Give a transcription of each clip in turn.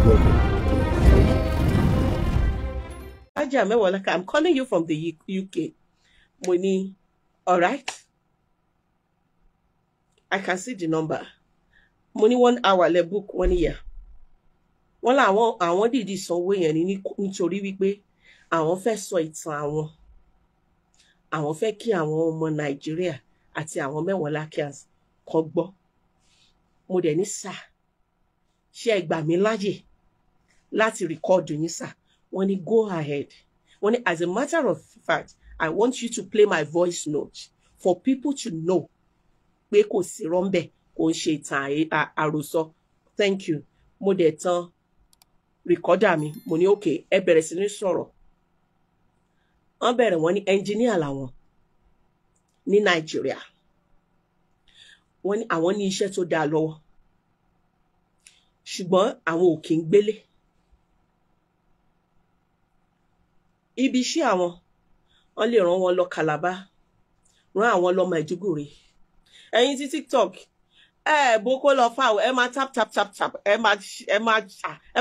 Welcome. Alhaja Mewolaka, I'm calling you from the UK. Mo ní, all right. I can see the number. Mo ní 1 hour lẹ book, 1 year. Wọ́n láwọn àwọn dìídì sanwó yẹn ní nítorí wípé àwọn fẹ́ sọ ìtàn àwọn. Àwọn fẹ́ kí àwọn ọmọ Nàìjíríà àti àwọn Mewolakians kó gbọ́. Mo dẹ̀ ní sà, ṣé ẹ gbà mí láyè láti rìkọ́ọ̀dù yín sà? Wọ́n ní go ahead. Wọ́n ní as a matter of fact, I want you to play my voice note for people to know pé kò sí rọ́ńbẹ̀, kò ń ṣe ìtàn àròsọ. Thank you. Mo dẹ̀ tan rìkọ́dà mi, mo ní okay, ẹ bẹ̀rẹ̀ sí ní sọ̀rọ̀. Wọ́n bẹ̀rẹ̀, wọ́n ní engineer làwọn ní Nàìjíríà. Wọ́n ní àwọn ní iṣẹ́ tó dáa lọ́wọ́, ṣùgbọ́n àwọn ò kí ń gbélé. Ibi iṣẹ́ àwọn, wọ́n lè rán wọn lọ Calabar, rán àwọn lọ Maiduguri. Ẹ̀yin tí TikTok, ẹ bó kó lọ fáwọn, ẹ máa tap tap tap tap, ẹ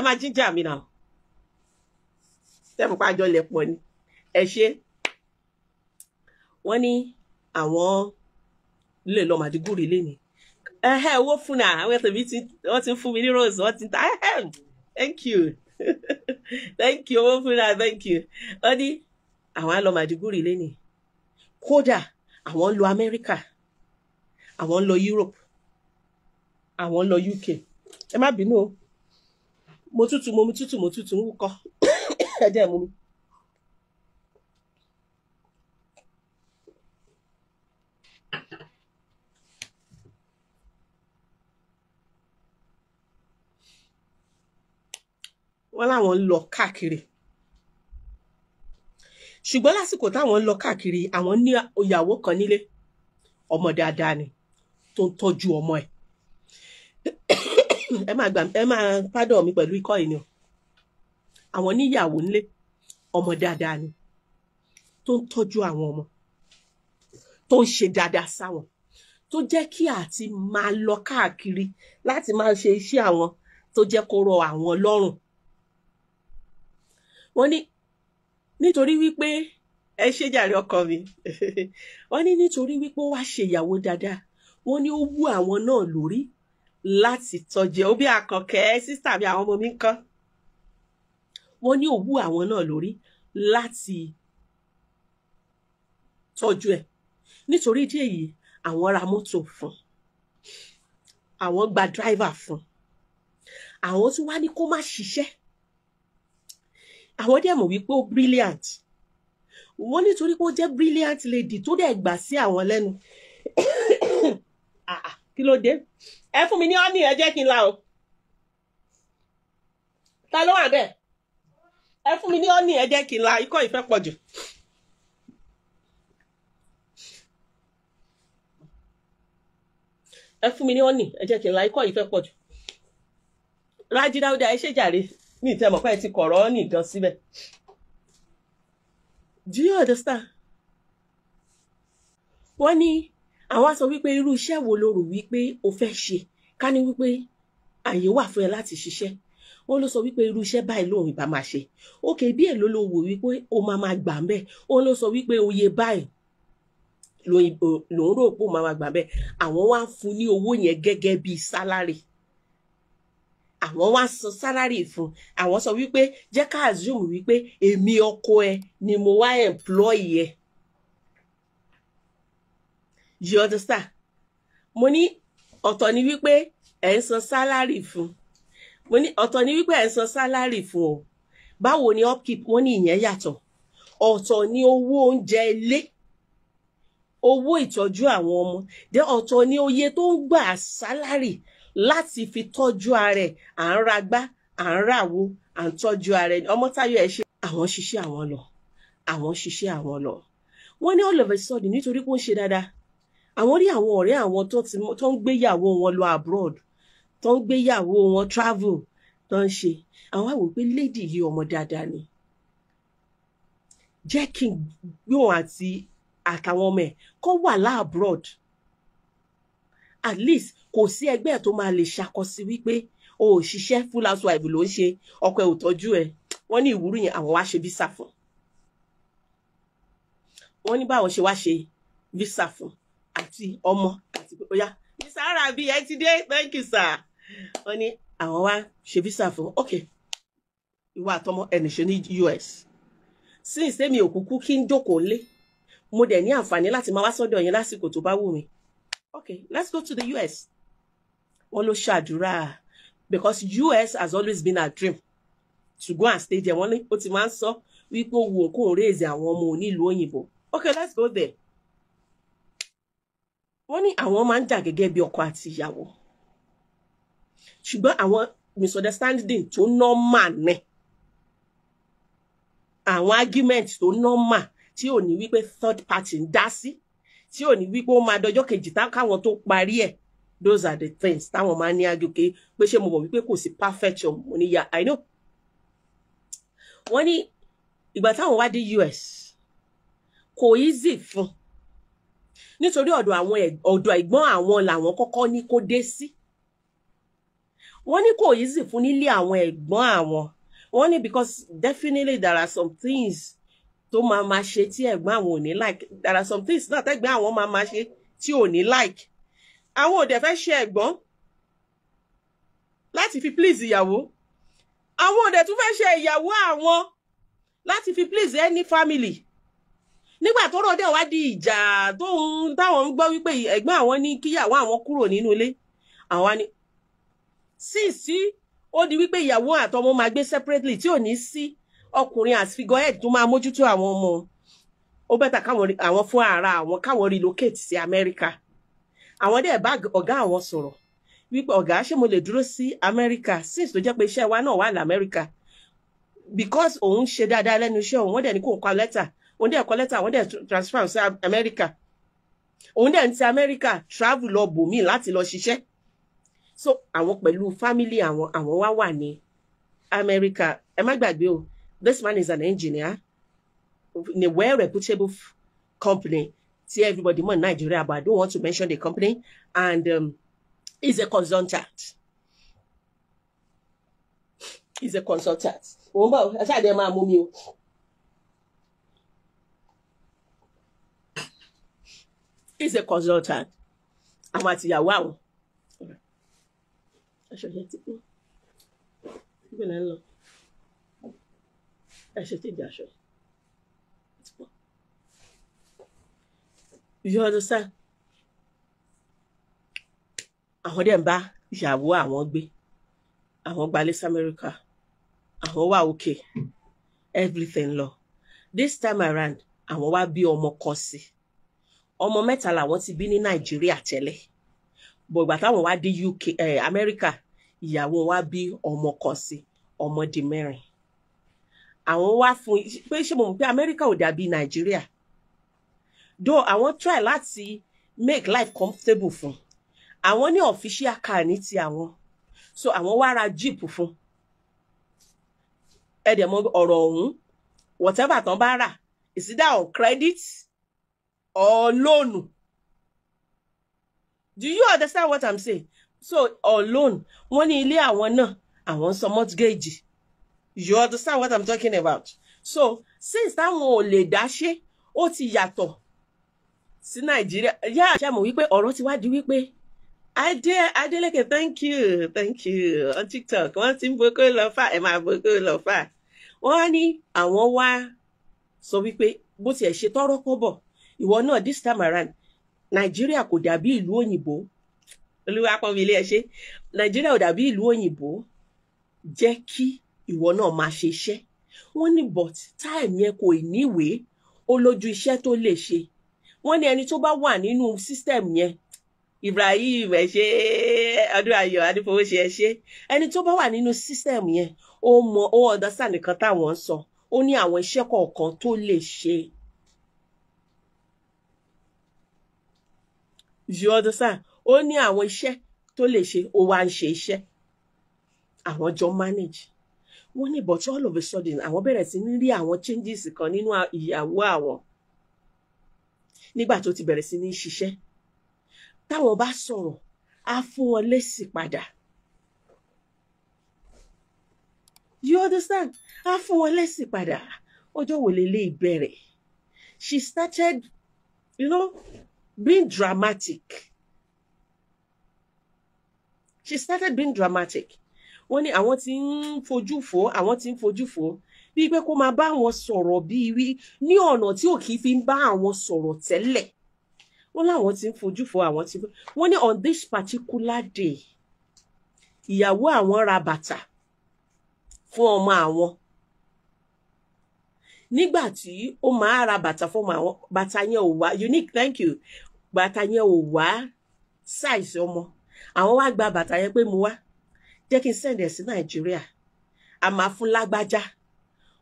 máa jíjà mi náà. Tẹ́mu pàjọ lẹ̀ pọ̀ ni. Ẹ ṣé. Wọ́n ní àwọn lè lọ Maiduguri léni. Ẹhẹ́ owó fún náà, àwọn ẹ̀tọ́ mi ti wọ́n ti ń fún mi ní rose, wọ́n ti ń ta. Thank you. Thank you, owó fún náà, thank you. Wọ́n ní àwọn á lọ Maiduguri léni. Kódà àwọn ń lọ Amẹ́ríkà, àwọn ń lọ Europe, àwọn ń lọ UK. Ẹ má bínú o. Mo tútù, mo tútù, mo tútù ń wúkọ́. Ẹ jẹ́ mú mi. Wọ́n láwọn ń lọ káàkiri. Ṣùgbọ́n lásìkò táwọn ń lọ káàkiri, àwọn ní ìyàwó kan nílé, ọmọ dáadáa ni, tó ń tọ́jú ọmọ ẹ̀. Ẹ máa gbà, ẹ máa pádọ̀ mi pẹ̀lú ikọ́ yìí ni o. Àwọn níyàwó nílé, ọmọ dáadáa ni, tó ń tọ́jú àwọn ọmọ, tó ń ṣe dáadáa sáwọn, tó jẹ́ kí àti máa lọ káàkiri láti máa ṣe iṣẹ́ àwọn, tó jẹ́ kó rọ àwọn lọ́rùn. Wọ́n ní nítorí wípé ẹ ṣe jàre ọkọ mi. Wọ́n ní nítorí wípé ó wá ṣe ìyàwó dáadáa, wọ́n ní ó wú àwọn náà lórí láti tọ́jú ẹ. Ó bí Àkànkẹ́ sísà mi, àwọn ọmọ mi ń kọ́. Wọ́n ní ó wú àwọn náà lórí láti tọ́jú ẹ. Nítorí ìdí èyí, àwọn ra mọ́tò fún, àwọn gba driver fún, àwọn tún wá ní kó má ṣiṣẹ́. Àwọn dẹ̀ mọ̀ wípé ó brilliant. Wọ́n nítorí pé ó jẹ́ brilliant lady tó dẹ̀ gbà sí àwọn lẹ́nu. Kí ló dé? Ẹ fún mi ní ọ́nì, ẹ jẹ́ kí n la o. Ta ló wà bẹ́ẹ̀? Ẹ fún mi ní ọ́nì, ẹ jẹ́ kí n la, ikọ́ ìfẹ́ pọ̀ jù. Ẹ fún mi ní ọ́nì, ẹ jẹ́ kí n la, ikọ́ ìfẹ́ pọ̀ jù. Rájí Dáúdà, ẹ ṣé jàre. Mi ì tẹ́ mọ̀ pé ẹ ti kọ̀rọ̀ ọ́nì gan síbẹ̀. Do you understand? Wọ́n ní àwọn á sọ wípé irú iṣẹ́ wo lo rò wípé o fẹ́ ṣe, ká ní wípé àyè wà fún ẹ láti ṣiṣẹ́. Wọ́n ló sọ wípé irú iṣẹ́ báyìí lòun ìbá máa ṣe. Okay, bí èló lo wò wípé o máa máa gbà ń bẹ̀? Wọ́n ló sọ wípé oye báyìí lòun rò pé o máa máa gbà ń bẹ̀. Àwọn wá ń fún ní owó yẹn gẹ́gẹ́ bíi sálárì. Àwọn wá san sálárì fún. Àwọn sọ wípé jẹ́ ká assume wípé èmi ọkọ ẹ ni mo wá employ ẹ. You understand? Mo ní ọ̀tọ̀ ni wípé ẹ̀ ń san sálárì fún. Mo ní ọ̀tọ̀ ni wípé ẹ̀ ń san sálárì fún o. Báwo ni upkeep? Wọ́n ní ìyẹn yàtọ̀. Ọ̀tọ̀ ni owó oúnjẹ ilé, owó ìtọ́jú àwọn ọmọ. Dé ọ̀tọ̀ ni oye tó ń gbà sálárì láti fi tọ́jú ara ẹ̀. À ń ragbá, à ń ràwo, à ń tọ́jú ara ẹ̀. Ọmọ Táyọ̀ ẹ ṣe. Àwọn ṣiṣẹ́ àwọn lọ. Àwọn ṣiṣẹ́ àwọn lọ. Wọ́n ní all of a sudden nítorí pé ó ń ṣe dáadáa, àwọn rí àwọn ọ̀rẹ́ àwọn tó ń gbéyàwó wọn lọ abroad, tó ń gbéyàwó wọn travel, tó ń ṣe. Àwọn á wò pé lady yìí ọmọ dáadáa ni, jẹ́ kí n gbé òun àti àtàwọn ọmọ ẹ̀ kó wà láàbroad. At least kò sí ẹgbẹ́ tó máa lè ṣàkọsí wípé O ò ṣiṣẹ́, full housewife ló ń ṣe, ọkọ ẹ̀ ò tọ́jú ẹ̀. Wọ́n ní ìwúrí yẹn, àwọn wá ṣe visa fún. Wọ́n ní báwọn ṣe wá ṣe visa fún àti ọmọ àti oya Mr. Arabi ẹ ti dé, thank you sir. Wọ́n ní àwọn wá ṣe visa fún, okay, ìwọ àtọmọ ẹnì ṣe ní US. Since tèmi ò kúkú kí n jókòó lé, mo dẹ̀ ní àǹfààní láti máa wá sọ́dọ̀ yín lásìkò tó bá wù mí. Okay, let's go to the US. Wọ́n ló ṣàdúrà because US has always been her dream to go and stay there. Wọ́n ní ó ti máa ń sọ wípé ó wù kóun raise àwọn ọmọ onílùú òyìnbó. Okay, let's go there. Wọ́n ní àwọn máa ń jà gẹ́gẹ́ bí ọkọ àti ìyàwó, ṣùgbọ́n àwọn misunderstanding tó normal ní, àwọn argument tó normal tí ò ní wípé third party ń dá sí, tí ò ní wípé ó máa dọjọ́ kejì káwọn tó parí ẹ̀. Those are the things táwọn máa ń ní argue pé ṣé mo mọ̀ wípé kò sí perfection. Mo ní yeah, I know. Wọ́n ní ìgbà táwọn wá dé US kò easy fún, nítorí ọ̀dọ̀ àwọn ọ̀dọ̀ ẹ̀gbọ́n àwọn làwọn kọ́kọ́ ní kó dé sí. Wọ́n ní kò easy fún nílé àwọn ẹ̀gbọ́n àwọn. Wọ́n ní because definitely there are some things tó máa ma ṣe tí ẹ̀gbọ́n àwọn ò ní like, there are some things náà tẹ́gbọ́n àwọn máa ma ṣe tí ò ní like. Àwọn ò dẹ̀ fẹ́ ṣe ẹ̀gbọ́n láti fi please ìyàwó, àwọn ò dẹ̀ tún fẹ́ ṣe ìyàwó àwọn láti fi please any family. Nígbà tó rọ̀ dẹ̀ wá di ìjà tóun táwọn ń gbọ́ wípé ẹ̀gbọ́n àwọn ní kíyàwó àwọn kúrò nínú ilé àwọn ni, since ó di wípé ìyàwó àtọmọ máa gbé separately tí ò ní sí ọkùnrin as figurehead tó máa mójútó àwọn ọmọ, ó better káwọn àwọn fún ara àwọn káwọn relocate sí America. Àwọn dẹ̀ bá ọ̀gá àwọn sọ̀rọ̀ wípé ọ̀gá, ṣé mo lè dúró sí America since tó jẹ́ pé iṣẹ́ wa náà wà lamẹ́ríkà, because òun ṣe dáadáa lẹ́nu iṣẹ́ òun. Wọ́n dẹ̀ ní kó kọ lẹ́tà, òun dẹ̀ kọ lẹ́tà, wọ́n dẹ̀ transfer sí America. Òun dẹ̀ ń ti America travel lọ bòmíì láti lọ ṣiṣẹ́. So àwọn pẹ̀lú family àwọn, àwọn wá wà ní America. Ẹ má gbàgbé o, this man is an engineer in a well reputable company tí everybody mọ̀ ní Nigeria, but I don't want to mention the company, and he's a consultant. He's a consultant. Òun bọ̀, ẹ ṣáà dẹ́ máa mú mi o. He's a consultant. Àwọn àtìyàwó àwọn. Aṣọ yẹn ti kún. Síbẹ̀ lẹ́ ń lọ. Ẹ ṣe tí ìjà aṣọ. You understand? Àwọn dẹ̀ ń bá ìyàwó àwọn gbé. Àwọn gbalé sí America. Àwọn wà okay. Everything lọ. This time around, àwọn wá bí ọmọ kan sí. Ọmọ mẹ́ta làwọn ti bí ní Nàìjíríà tẹ́lẹ̀. But ìgbà táwọn wá dé UK, America, ìyàwó wa bí ọmọ kan sí, ọmọ di mẹ́rin. Àwọn wá fún pé ṣé mo mọ̀ pé America ò dàbí Nàìjíríà. Though àwọn try láti make life comfortable fún. Àwọn ní official car ní ti àwọn. So àwọn wá ra jeep fún. Ẹ dẹ̀ mọ̀ ọ̀rọ̀ ọ̀hún, whatever tán bá rà, is either on credit or loan. Do you understand what I'm saying? So or loan, wọ́n ní ilé àwọn náà, àwọn ń san mortgage. You understand what I'm talking about? So since táwọn ò lè dá ṣe, ó ti yàtọ̀ sí Nàìjíríà. Yá ṣe mọ̀ wípé ọ̀rọ̀ ti wá di wípé Adé Adélékè, thank you, thank you on TikTok. Wọ́n ti ń boko lọ fà, ẹ máa boko lọ fà. Wọ́n á ní àwọn wá sọ wípé bó tiẹ̀ ṣe tọ́rọ́ kọ́bọ̀, ìwọ náà this time around, Nàìjíríà kò dàbí ìlú òyìnbó. Olúwa pọ́n mi ilé ẹ ṣe. Nàìjíríà ò dàbí ìlú òyìnbó, jẹ́ kí ìwọ náà máa ṣe iṣẹ́. Wọ́n ní but time yẹn kò níwèé, ó lójú iṣẹ́ tó lè ṣe. Wọ́n ní ẹni tó bá wà nínú system yẹn, Ibrahim ẹ ṣé, ọdún ayọ̀ adífowóṣe ẹ ṣé, ẹni tó bá wà nínú system yẹn, ó mọ, ó understand nǹkan táwọn ń sọ, ó ní àwọn iṣẹ́ kọ̀ọ̀kan tó lè ṣe. You understand? Ó ní àwọn iṣẹ́ tó lè ṣe, ó wá ń ṣe iṣẹ́. Àwọn jọ manage. Wọ́n ní but all of a sudden, àwọn bẹ̀rẹ̀ sí ní rí àwọn changes kan nínú ìyàwó àwọn. Nígbà tó ti bẹ̀rẹ̀ sí ní ṣiṣẹ́. Táwọn bá sọ̀rọ̀, á fún wọn lésì padà. You understand? Á fún wọn lésì padà. Ọjọ́ wo lélẹ́ ìbẹ̀rẹ̀? She started, being dramatic. She started being dramatic. Wọ́n ní àwọn tí ń fojú fò, àwọn tí ń fojú fò, bíi pé kó máa bá àwọn sọ̀rọ̀ bíi wí ní ọ̀nà tí ò kì í fi ń bá àwọn sọ̀rọ̀ tẹ́lẹ̀. Wọ́n láwọn tí ń fojú fò, àwọn tí, wọ́n ní on this particular day, ìyàwó àwọn ra bàtà fún ọmọ àwọn. Nígbà tí ó máa ra bàtà fún ọmọ àwọn, bàtà yẹn ò wá unique, thank you, bàtà yẹn ò wá size ọmọ. Àwọn wá gba bàtà yẹn pé mo wá jẹ́ kí n send ẹ̀ sí Nàìjíríà, a máa fún lágbájá.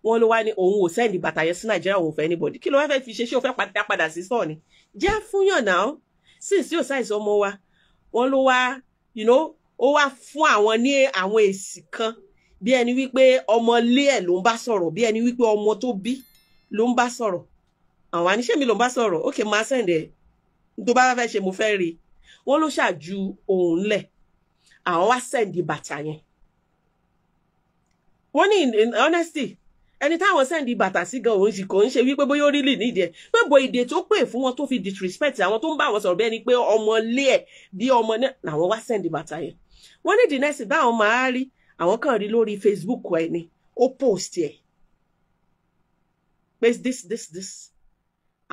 Wọ́n ló wá ní òun ò send bàtà yẹn sí Nàìjíríà, òun ò fẹ́ anybody. Kí ló wá fẹ́ fi ṣe? Ṣé o fẹ́ padà padà sí sọ̀ ni? Jẹ́ fúnyàn náà sì sí ò size ọmọ wa. Wọ́n ló wá ó wá fún àwọn ní àwọn èsì kan, bí ẹni wípé ọmọ ilé ẹ̀ ló ń bá sọ̀rọ̀, bí ẹni wípé ọmọ tó bí ló ń bá sọ̀rọ̀. Àwọn àníṣe mi ló ń bá sọ̀rọ̀. Ok, máa send ẹ̀ tó bá fẹ́ ṣe, mo fẹ́ rí. Wọ́n ló ṣàjú òun lẹ̀, àwọn wá send bàtà yẹn. Wọ́n ní in honesty, ẹni táwọn send bàtà sí gan, òun sì kò ń ṣe wípé bóyá ó rí lì nídìí ẹ̀, pé bo èdè tó pè fún wọn tó fi disrespect àwọn, tó ń bá àwọn sọ̀rọ̀ bí ẹni pé ọmọ ilé ẹ̀, bí ọmọ náà làwọn wá send bàtà yẹn. Wọ́n ní the next thing táwọn máa rí, àwọn kàn rí lórí Facebook ẹ̀ ni ó post ẹ̀ pé this, this, this.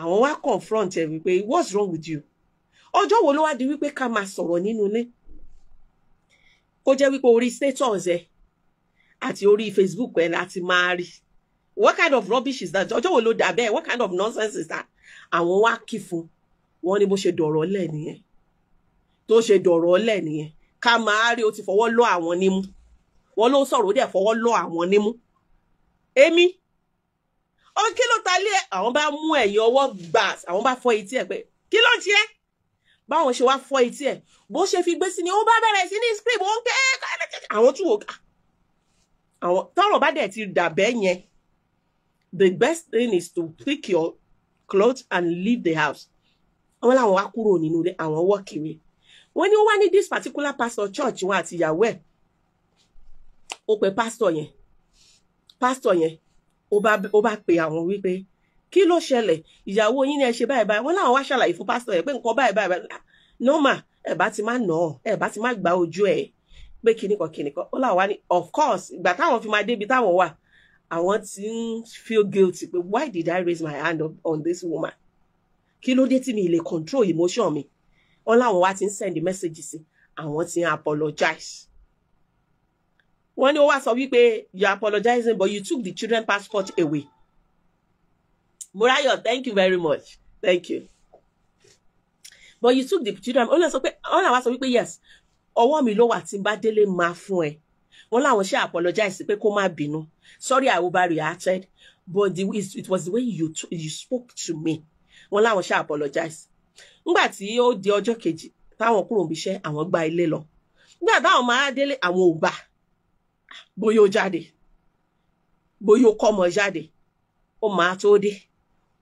Àwọn wá confront ẹ̀ wípé, "What's wrong with you? Ọjọ́ wo ló wá di wípé ká máa sọ̀rọ̀ nínú ilé, kó jẹ́ wípé orí status ẹ̀ àti orí Facebook ẹ̀ láti máa rí? What kind of rubbish is that? Ọjọ́ wo ló dà bẹ́ẹ̀? What kind of nonsense is that?" Àwọn wá kí fún wọn ní bó ṣe dọ̀rọ̀ lẹ̀ nìyẹn, tó ṣe dọ̀rọ̀ lẹ̀ nìyẹn. Ká máa rí, ó ti fọwọ́ lọ àwọn nímú. Wọn ló ń sọ̀rọ̀, ó dẹ̀ fọwọ́ lọ àwọn nímú. Èmi ó kí ló ta lé? Àwọn bá mú ẹ̀yìn ọwọ́ gbà, àwọn bá fọ́ etí ẹ̀ pé kí ló ń ṣe é? Báwọn ṣe wá fọ́ etí ẹ̀, bó ṣe fi gbé sí ni ó bá bẹ̀rẹ̀ sí ní scream, ó ń ké. Àwọn tún wò ká àwọn tọ́rọ̀ bá dẹ̀ ti dà bẹ́ẹ̀ yẹn, the best thing is to pick your clothes and leave the house. Wọ́n láwọn wá kúrò nínú ilé, àwọn wọ́ kiri. Wọ́n ní ó wá ní this particular pastor church wọn àti ìyàwó ẹ̀. Ó pe pastor yẹn, pastor yẹn ó bá pe àwọn wípé kí ló ṣẹlẹ̀? Ìyàwó yín ni ẹ ṣe báyìí báyìí. Wọ́n láwọn wá ṣàlàyé fún pastor yẹn pé nǹkan báyìí báyìí báyìí. No ma, ẹ bá ti má nà ọ, ẹ bá ti má gba ojú ẹ, pé kíníkan kíníkan. Ó láwọn wá ní of course, ìgbà táwọn fi máa débi táwọn wà, àwọn ti ń feel guilty pé why did I raise my hand up on this woman? Kí ló dé tí mi lè control emotion mi? Wọ́n láwọn wá ti ń send message sí, àwọn ti ń apologize. Wọ́n ní ó wá sọ wípé, "You are apologizing, but you took the children passport away." Murayo, thank you very much, thank you. "But you took the children." Ó lè sọ pé, wọ́n làwọn sọ wípé yes, ọwọ́ mi ló wà, tí n bá délé máa fún ẹ. Wọ́n láwọn ṣe apologize pé kó má bínú, "Sorry, I overreacted, but it was the way you spoke to me." Wọ́n láwọn ṣe apologize. Nígbà tí ó di ọjọ́ kejì táwọn kúrò níbi iṣẹ́, àwọn gba ilé lọ. Nígbà táwọn máa délé, àwọn ò bá. Bóyá ó jáde, bóyá ó kọ́mọ jáde, ó máa tó dé,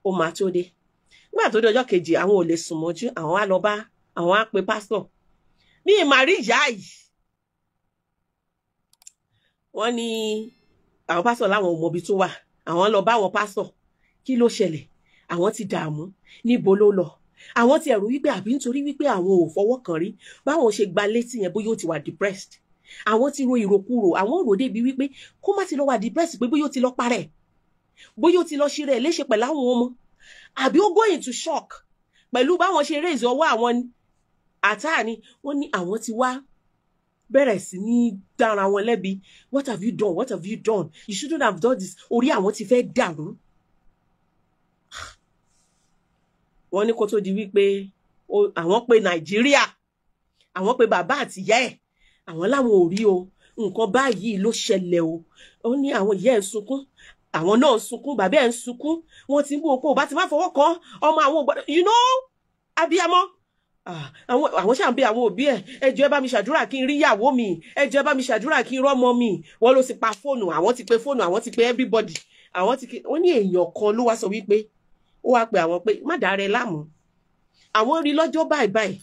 ó máa tó dé. Nígbà tó di ọjọ́ kejì, àwọn ò lè sùn mọ́jú. Àwọn á lọ bá, àwọn á pe pásítọ̀ ní ìmàrí ìyá yìí. Wọ́n ní àwọn pásítọ̀ láwọn ò mọbi tó wà. Àwọn lọ bá àwọn pásítọ̀, kí ló ṣẹlẹ̀? Àwọn ti dààmú, níbo ló lọ? Àwọn ti ẹ̀rù wípé àbí nítorí wípé àwọn ò fọwọ́ kàn rí, báwọn ṣe gba létí yẹn, bóyá ó ti wà depressed. Àwọn ti ro ìròkúrò, àwọn rò débi wípé kó má ti lọ wà depressed, pé bóyá ó ti lọ parẹ́, bóyá ó ti lọ ṣe rẹ̀ léṣe pẹ̀lú àwọn ọmọ, àbí ó go into shock pẹ̀lú báwọn ṣe raise ọwọ́ àwọn àtàní. Wọ́n ní àwọn ti wá bẹ̀rẹ̀ sí ní dára wọn lẹ́bi. "What have you done? What have you done? You shouldn't have done this." Orí àwọn ti fẹ́ dàrú. Wọ́n ní kó tó di wípé àwọn pe Nàìjíríà, àwọn pe bàbá àtìyá ẹ̀, àwọn láwọn ò rí o, nǹkan báyìí ló ṣẹlẹ̀ o. Ó ní àwọn ìyá ẹ̀ ń sunkún, àwọn náà ń sunkún, bàbá ẹ̀ ń sunkún. Wọ́n ti ń bú oko bá ti má fọwọ́ kàn ọmọ àwọn ògbọ́dọ̀, abiyamọ. Àwọn ṣáà ń bẹ àwọn òbí ẹ̀, ẹ jọ̀ọ́, ẹ bá mi ṣàdúrà kí n rí ìyàwó mi, ẹ jọ̀ọ́, ẹ bá mi ṣàdúrà kí n rọ́mọ mi. Wọ́n ló sì pa fóònù. Àwọn ti pe fóònù, àwọn ti pe everybody, àwọn ti wọ́n ní èèyàn kan ló wá sọ wípé ó wá pe àwọn pé má dàá rẹ láàmú, àwọn rí lọ́jọ́ báyìí báyìí,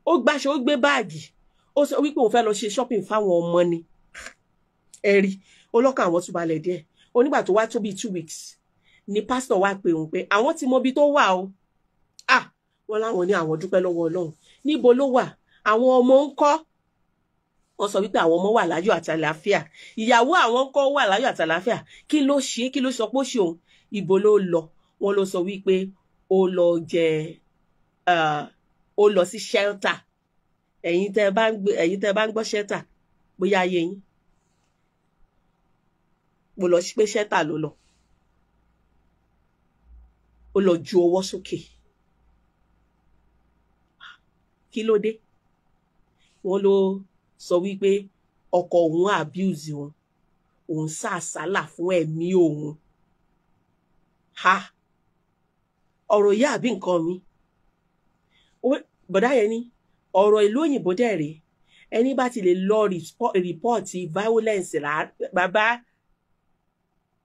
ó gbàṣọ, ó gbé báàgì, ó sọ wípé òun fẹ́ lọ ṣe shopping fáwọn ọmọ ni. Ẹ rí Ọlọ́kàn àwọn tún balẹ̀ díẹ̀. Onígbà tó wá tó bíi 2 weeks ni pásítọ̀ wá pé òun pé àwọn ti mọ ibi tó wà o. Ah, wọ́n láwọn ní àwọn dúpẹ́ lọ́wọ́ Ọlọ́run. Níbo ló wà? Àwọn ọmọ ń kọ́? Wọ́n sọ wípé àwọn ọmọ wà láyọ̀ àti àlàáfíà, ìyàwó àwọn kọ́ wà láyọ̀ àti àlàáfíà. Kí ló ṣe? Kí ló sọ pé ó ṣe òun? Ibo ló lọ? Wọ́n ló sọ wípé ó lọ jẹ, ó lọ sí shelter. Ẹ̀yin tẹ́ bá ń gbọ́ shelter, bóyá ayé yín mo lọ sí pé shelter ló lọ. Ó lọ ju ọwọ́ sókè. Kí ló dé? Wọ́n ló sọ wípé ọkọ òun abuse òun, òun sá àsálà fún ẹ̀mí òun. Ha, ọ̀rọ̀ yìí àbí nǹkan mi? Bọ̀dá yẹn ní ọ̀rọ̀ ìlú òyìnbó dẹ̀ rèé. Ẹni bá ti lè lọ report violence rà. Bàbá,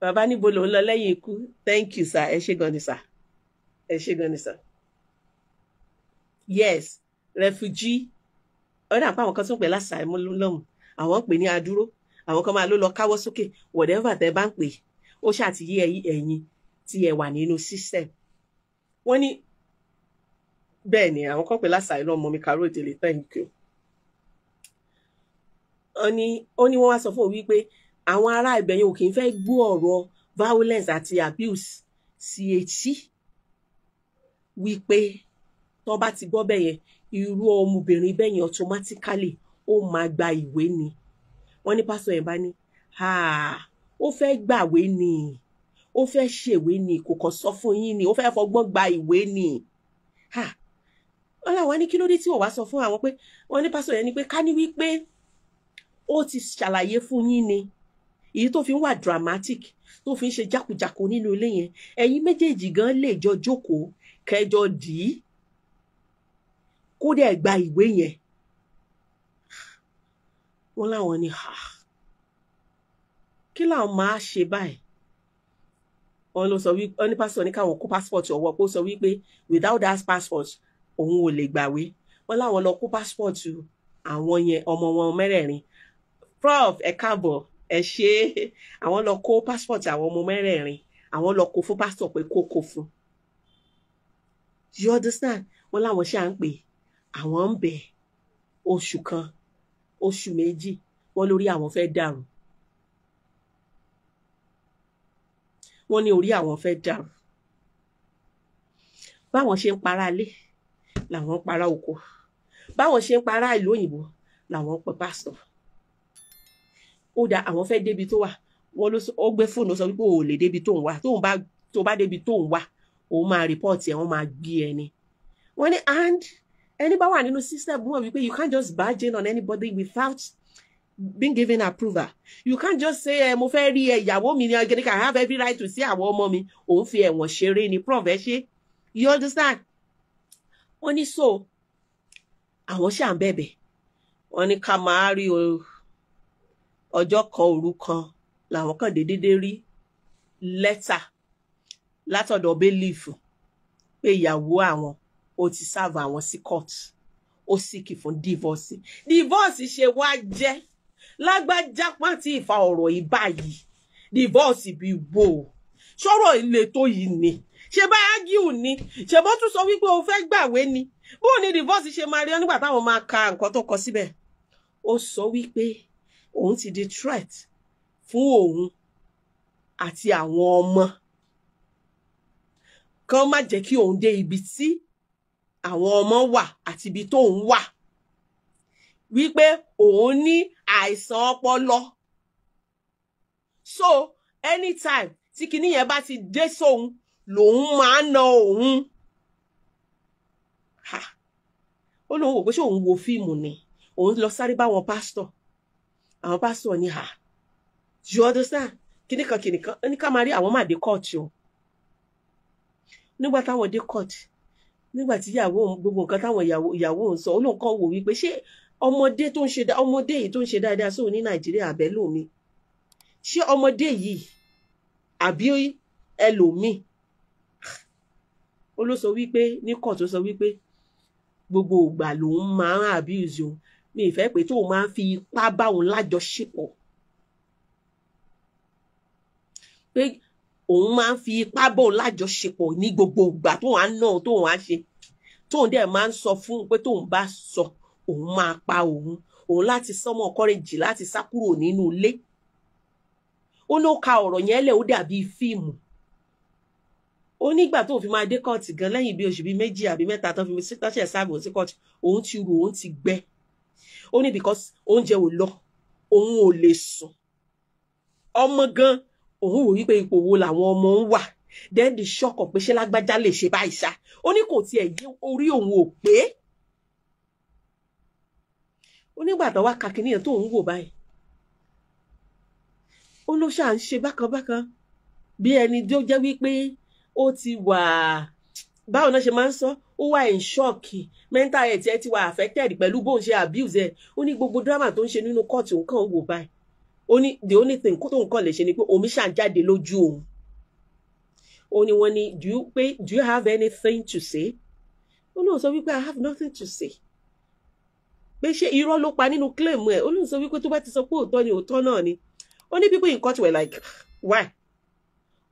bàbá, níbo ló ń lọ lẹ́yìn ikú? Thank you, sir. Ẹ ṣé gan ni, sir. Ẹ ṣé gan ni, sir. Yes, refugee. Ọ̀dà àpá àwọn kan tún pè lásàámú lọ́hùn, àwọn ń pè ní adúró, àwọn kan máa ló lọ káwọ́ sókè. Whatever tẹ́ bá ń pè, ó ṣàtìyí ẹ̀yin tí ẹ wà nínú system. Wọ́n ní bẹ́ẹ̀ ni àwọn kan pè lásàámú lọ́mọ mi kàró ìdílé. Thank you. Ó ní wọ́n wá sọ fún òun wípé àwọn ará ibẹ̀ yẹn ò kì í fẹ́ gbọ́ ọ̀rọ̀ violence àti abuse sí etí, wípé tó bá ti gbọ́ bẹ́ẹ̀ yẹn, irú ọmọbìnrin bẹ́ẹ̀ yẹn automatically ó máa gba ìwé ni. Wọ́n ní pásítọ̀ yẹn bá ní ó fẹ́ gbàwé ni, ó fẹ́ ṣèwé ni, kò kàn sọ fún yín ni, ó fẹ́ fọgbọ́n gba ìwé ni. Wọ́n láwọn ní kí ló dé tí ò wá sọ fún àwọn? Pé wọ́n ní pásítọ̀ yẹn ni pé ká ní wípé ó ti ṣàlàyé fún yín ni, èyí tó fi ń wà dramatic, tó fi ń ṣe jákujàku nínú ilé yẹn, ẹ̀yin méjèèjì gan lè jọ jókòó kẹjọ dì í, kó dẹ̀ gba ìwé yẹn. Wọ́n láwọn ní kí làwọn máa ṣe báyìí? Wọ́n ló sọ wípé, wọ́n ní pásítọ̀ ní káwọn kó passport ọwọ́, pé ó sọ wípé without that passport òun ò lè gbàwé. Wọ́n láwọn lọ kó passport àwọn yẹn, ọmọ wọn mẹ́rẹ̀ẹ̀rin. Prof, ẹ káàbọ̀, ẹ ṣe. Àwọn lọ kó passport àwọn ọmọ mẹ́rẹ̀ẹ̀rin, àwọn lọ kó fún pásítọ̀ pé kó kó fún. You understand? Wọ́n láwọn ṣáà ń pè, àwọn ń bẹ̀, oṣù kan, oṣù 2, wọ́n lórí àwọn fẹ́ dàrú. Wọ́n ní orí àwọn fẹ́ dàrú. Báwọn ṣe ń para ilé làwọn ń para oko, báwọn ṣe ń para ìlú òyìnbó làwọn ń pe pásítọ̀. Ó dá àwọn fẹ́ débi tó wà. Wọ́n ló ó gbé fóònù, ó sọ wípé òun ò lè débi tóun wà. Tóun bá tó bá débi tóun wà, òun máa report ẹ̀, wọ́n máa gbé ẹni. Wọ́n ní and ẹni bá wà nínú system wọ́n wípé you can't just barge in on anybody without being given approval. You can't just say, ẹ mo fẹ́ rí ẹ, ìyàwó mi ni ọgẹ́ni, I have every right to see àwọn ọmọ mi. Òun fi ẹ̀wọ̀n ṣeré ni. Prof, ẹ ṣe. You understand? Wọ́n ní so àwọn ṣà ń bẹ̀bẹ̀. Wọ́n ní ká máa rí o, ọjọ́ kan òru kan làwọn kàn déédéé rí lẹ́tà látọ̀dọ̀ bailiff pé ìyàwó àwọn ó ti serve àwọn sí court, ó seek fún divorce. Divorce ṣe wá jẹ́ lágbájá pàǹtí ìfa ọ̀rọ̀ yìí báyìí? Divorce bí wò sọ̀rọ̀ ilé tó yìí ni? Ṣe bá argue ni? Ṣe bó tún sọ wípé o fẹ́ gbàwé ni? Bó ní divorce ṣe máa rí ọ? Nígbà táwọn máa ka nǹkan tó kọ síbẹ̀, ó sọ wípé òun ti di threat fún òun àti àwọn ọmọ, kán má jẹ́ kí òun dé ibi tí àwọn ọmọ wà àti ibi tóun wà, wípé òun ní àìsàn ọpọlọ, so anytime tí kinní yẹn bá ti dé sóun, lòun máa ń na òun. Ó lóun wò pé ṣé òun wo fíìmù ni. Òun lọ sáré bá wọn pásítọ̀. Àwọn pásítọ̀ ní ha, you understand, kíní kan kíní kan ní ká máa rí àwọn máa dé court o. Nígbà táwọn dé court, nígbà tí ìyàwó òun, gbogbo nǹkan táwọn ìyàwó òun sọ, ó lóun kàn wò wípé ṣé ọmọdé tó ń ṣe, ọmọdé yìí tó ń ṣe dáadáa sóun ní Nàìjíríà àbẹ́lòmí? Ṣé ọmọdé yìí àbí ẹlòmíì? Ó ló sọ wípé ní court, ó sọ wípé gbogbo ìgbà lòun máa ń abuse òun, mi ìfẹ́ pé tóun máa ń fi ipá bá òun lájọṣepọ̀. Pé òun máa ń fi ipá bò lájọṣepọ̀ ní gbogbo ìgbà tóun á ná tóun á ṣe. Tóun dẹ̀ máa ń sọ fún un pé tóun bá sọ òun máa pa òun. Òun láti sọmọ kọ́rẹ́jì láti sá kúrò nínú ilé. Ó ló ka ọ̀rọ̀ yẹn lẹ̀, ó dàbí fíìmù. Ó nígbà tó fi máa dé kóòtù gan lẹ́yìn bí oṣù bíi 2 àbí 3 tó fi tọ́ṣẹ̀ sáàbò sí kóòtù, òun ti rò, òun ti gbẹ. Ó ní because oúnjẹ ò lọ, òun ò lè sùn. Ọmọ gan òun wò wípé ipò wo làwọn ọmọ ń wà. Then the shock of pé ṣé lágbájá lè ṣe báyìí ṣá. Ó ní kò tiẹ̀ yé, orí òun ò pé. Ó nígbà tó wá ka kinní yẹn tóun wò báyìí, ó ló ṣáà ń ṣe bákan bákan bí ẹni tó jẹ́ wípé ó ti wà, báwo náà ṣe máa ń sọ, ó wà in shock, mental health ẹ ti wà affected pẹ̀lú bóun ṣe abuse ẹ. Ó ní gbogbo drama tó ń ṣe nínú court òun kàn ń wò báyìí. Ó ní the only thing tóun kàn lè ṣe ni pé omi ṣáà ń jáde lójú òun. Ó ní wọ́n ní do you have anything to say? Ó lóun sọ wípé I have nothing to say. Pé ṣé irọ́ ló pa nínú claim ẹ̀? Ó lóun sọ wípé tó bá ti sọ pé òótọ́ ni, òótọ́ náà ni. Ó ní people in court were like, why?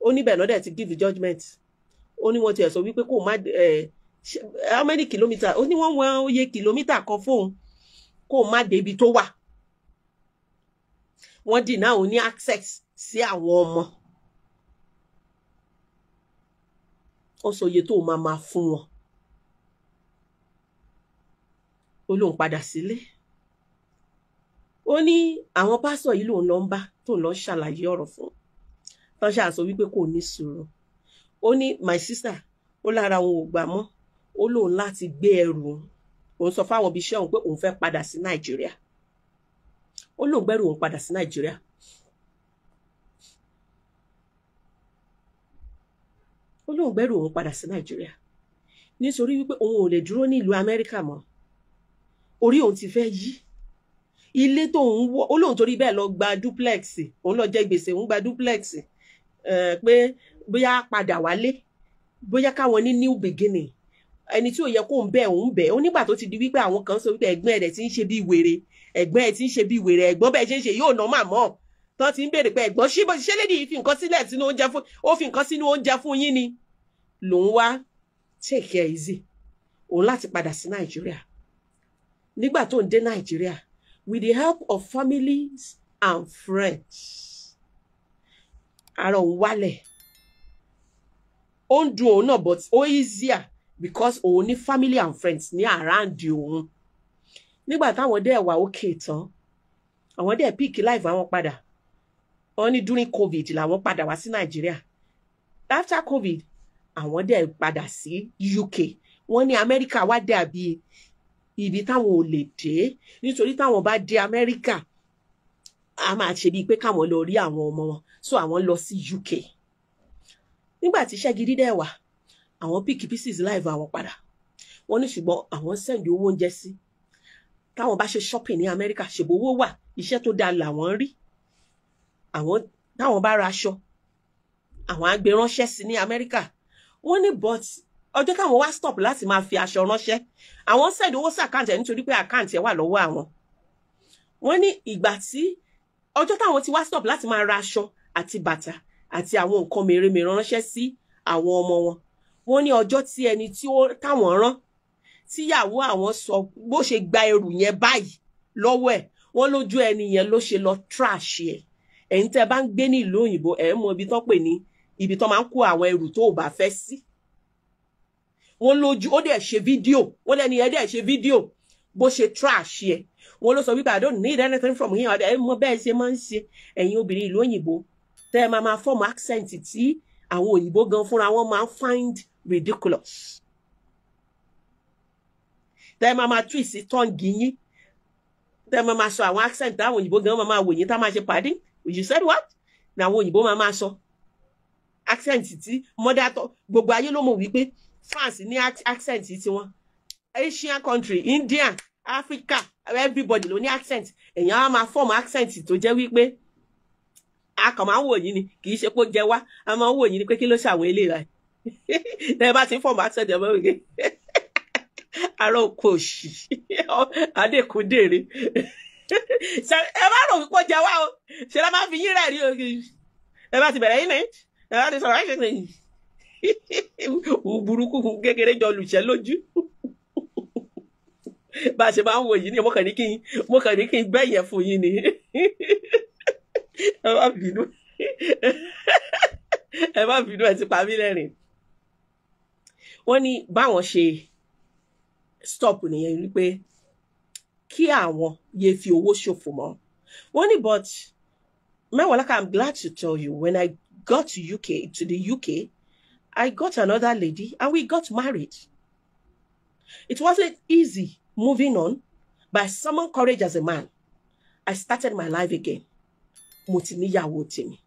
Ó ní bẹ́ẹ̀ lọ́dẹ̀ ti give the judgement. Ó ní wọ́n ti ẹ̀ sọ wípé kó má how many kilometre? Ó ní wọ́n wọ́n oye kìlómítà kan fóun kó má débi tó wà. Wọ́n deny òun ní access sí àwọn ọmọ. Ó sọ iye tó máa máa fún wọn. Ó lóun padà sílé. Ó ní àwọn pásítọ̀ yìí lòun lọ ń bá, tóun lọ ń ṣàlàyé ọ̀rọ̀ fún. Tán ṣáà sọ wípé kò ní sùúrù. Ó ní my sister, ó lára òun ò gbà mọ́. Ó lóun láti gbé ẹrù òun. Òun sọ fáwọn ibi iṣẹ́ òun pé òun fẹ́ padà sí Nàìjíríà. Ó lóun gbẹ́rù òun padà sí Nàìjíríà. Ó lóun gbẹ́rù òun padà sí Nàìjíríà nítorí wípé òun ò lè dúró ní ìlú Amẹ́ríkà mọ́. Orí òun ti fẹ́ yí. Ilé tóun wọ̀, ó lóun torí bẹ́ẹ̀ lọ gba duplex. Òun lọ jẹ gbèsè, òun gba duplex. Pé bóyá padà wálé, bóyá káwọn ní new beginning. Ẹni tí ò yẹ kó ń bẹ̀ òun bẹ̀. Ó nígbà tó ti di wípé àwọn kan sọ wípé ẹ̀gbọ́n rẹ̀ ti ń ṣe bí wèrè, ẹ̀gbọ́n ẹ̀ ti ń ṣe bí wèrè, ẹ̀gbọ́n bẹ́ẹ̀ ṣe ń ṣe yóò ná màmọ́. Tán ti ń béèrè pé ẹ̀gbọ́n ṣé ṣé lédi yìí fi nǹkan sílẹ̀ sínú oúnjẹ fún, ó fi nǹkan sínú oúnjẹ fún yín ni. Lòun wá take it easy. Òun láti padà sí Nàìjíríà. Nígbà tó ń dé Nàìjíríà, with the help of families and friends, ara òun wálẹ̀. Ó ń dùn òun náà, but ó easier because òun ní family and friends ní around òun. Nígbà táwọn dẹ̀ wà okay tán, àwọn dẹ̀ pick life àwọn padà. Wọ́n ní during COVID làwọn padà wá sí Nàìjíríà. After COVID, àwọn dẹ̀ padà sí UK. Wọ́n ní Amẹ́ríkà wá dàbí ibi táwọn ò lè dé, nítorí táwọn bá dé Amẹ́ríkà, a máa ṣe bíi pé káwọn lọ rí àwọn ọmọ wọn. So àwọn lọ sí UK. Nígbà tí iṣẹ́ gidi dẹ̀ wà, àwọn pick pieces life àwọn padà. Wọ́n ní ṣùgbọ́n àwọn send owó oúnjẹ sí. Táwọn bá ṣe shopping ní Amẹ́ríkà, ṣèbó owó wà, iṣẹ́ tó dáa làwọn ń rí. Àwọn táwọn bá ra aṣọ, àwọn á gbé ránṣẹ́ sí ní Amẹ́ríkà. Wọ́n ní but ọjọ́ táwọn wá stop láti máa fi aṣọ ránṣẹ́, àwọn send owó sí account ẹ̀ nítorí pé account ẹ̀ wà lọ́wọ́ àwọn. Wọ́n ní ìgbà tí ọjọ́ táwọn ti wá stop láti máa ra aṣọ àti bàtà àti àwọn nǹkan mèremère ránṣẹ́ sí àwọn ọmọ wọn. Wọ́n ní ọjọ́ tí ẹni tí ó táwọn rán, tíyàwó àwọn sọ bó ṣe gba ẹrù yẹn báyìí lọ́wọ́ ẹ̀, wọ́n lójú ẹni yẹn ló ṣe lọ trash ẹ̀. Ẹ̀yin tẹ́ bá ń gbé ní ìlú òyìnbó, ẹ̀ mọ ibi tán pè ní ibi tán máa ń kó àwọn ẹrù tó ò bá fẹ́ sí. Wọ́n lójú ó dẹ̀ ṣe fídíò, wọ́n lẹ́ni ẹ̀ dẹ̀ ṣe fídíò bó ṣe trash ẹ̀. Wọ́n ló sọ wípé I don't need anything from here. Ẹ mọ bẹ́ẹ̀ ṣe máa ń ṣe ẹ̀yin obìnrin ìlú òyìnbó tẹ́ ẹ máa máa form accent tí àwọn òyìnbó gan fúnra wọn máa ń find ridiculous. Tẹ́ ẹ máa máa twist tongue yín, tẹ́ ẹ máa máa sọ àwọn accent táwọn òyìnbó gan máa máa wò yín tá máa ṣe pàdé. You said what? Ní àwọn òyìnbó máa máa sọ accent tí mother tó gbogbo ayé ló mọ̀ wípé France ní accent tiwọn. Asian country, India, Africa, everybody ló ní accent. Èèyàn á máa form accent tó jẹ́ wípé a kàn máa ń wò yín ni, kì í ṣe pé ó jẹ wá, a máa ń wò yín ni pé kí ló ṣàwọn eléyìí rẹ̀. Tẹ́ ẹ bá ti ń form accent ẹ mọ́ wípé ara oko òṣì Adékúndèrè. Ẹ má rò wípé ó jẹ wá o, ṣe la máa fi yín rẹ̀ rí o. Ẹ bá ti bẹ̀rẹ̀ yín ní ẹ bá ti sọ̀rọ̀ ẹ ṣe burúkú kékeré jọ lùṣẹ́ lójú. Bá a ṣe máa ń wò yìí ni mo kàn ní kí n gbẹ̀yẹ̀ fún yín ni. Ẹ má bínú, ẹ má bínú, ẹ ti pa mí lẹ́rìn. Wọ́n ní báwọn ṣe stop nìyẹn wípé kí àwọn yé fi owó ṣòfò mọ́. Wọ́n ní but Mewolaka, I'm glad to tell you, when I got to the UK, I got another lady and we got married. It wasn't easy moving on, but I summoned courage as a man. I started my life again. Mo ti níyàwó tèmi.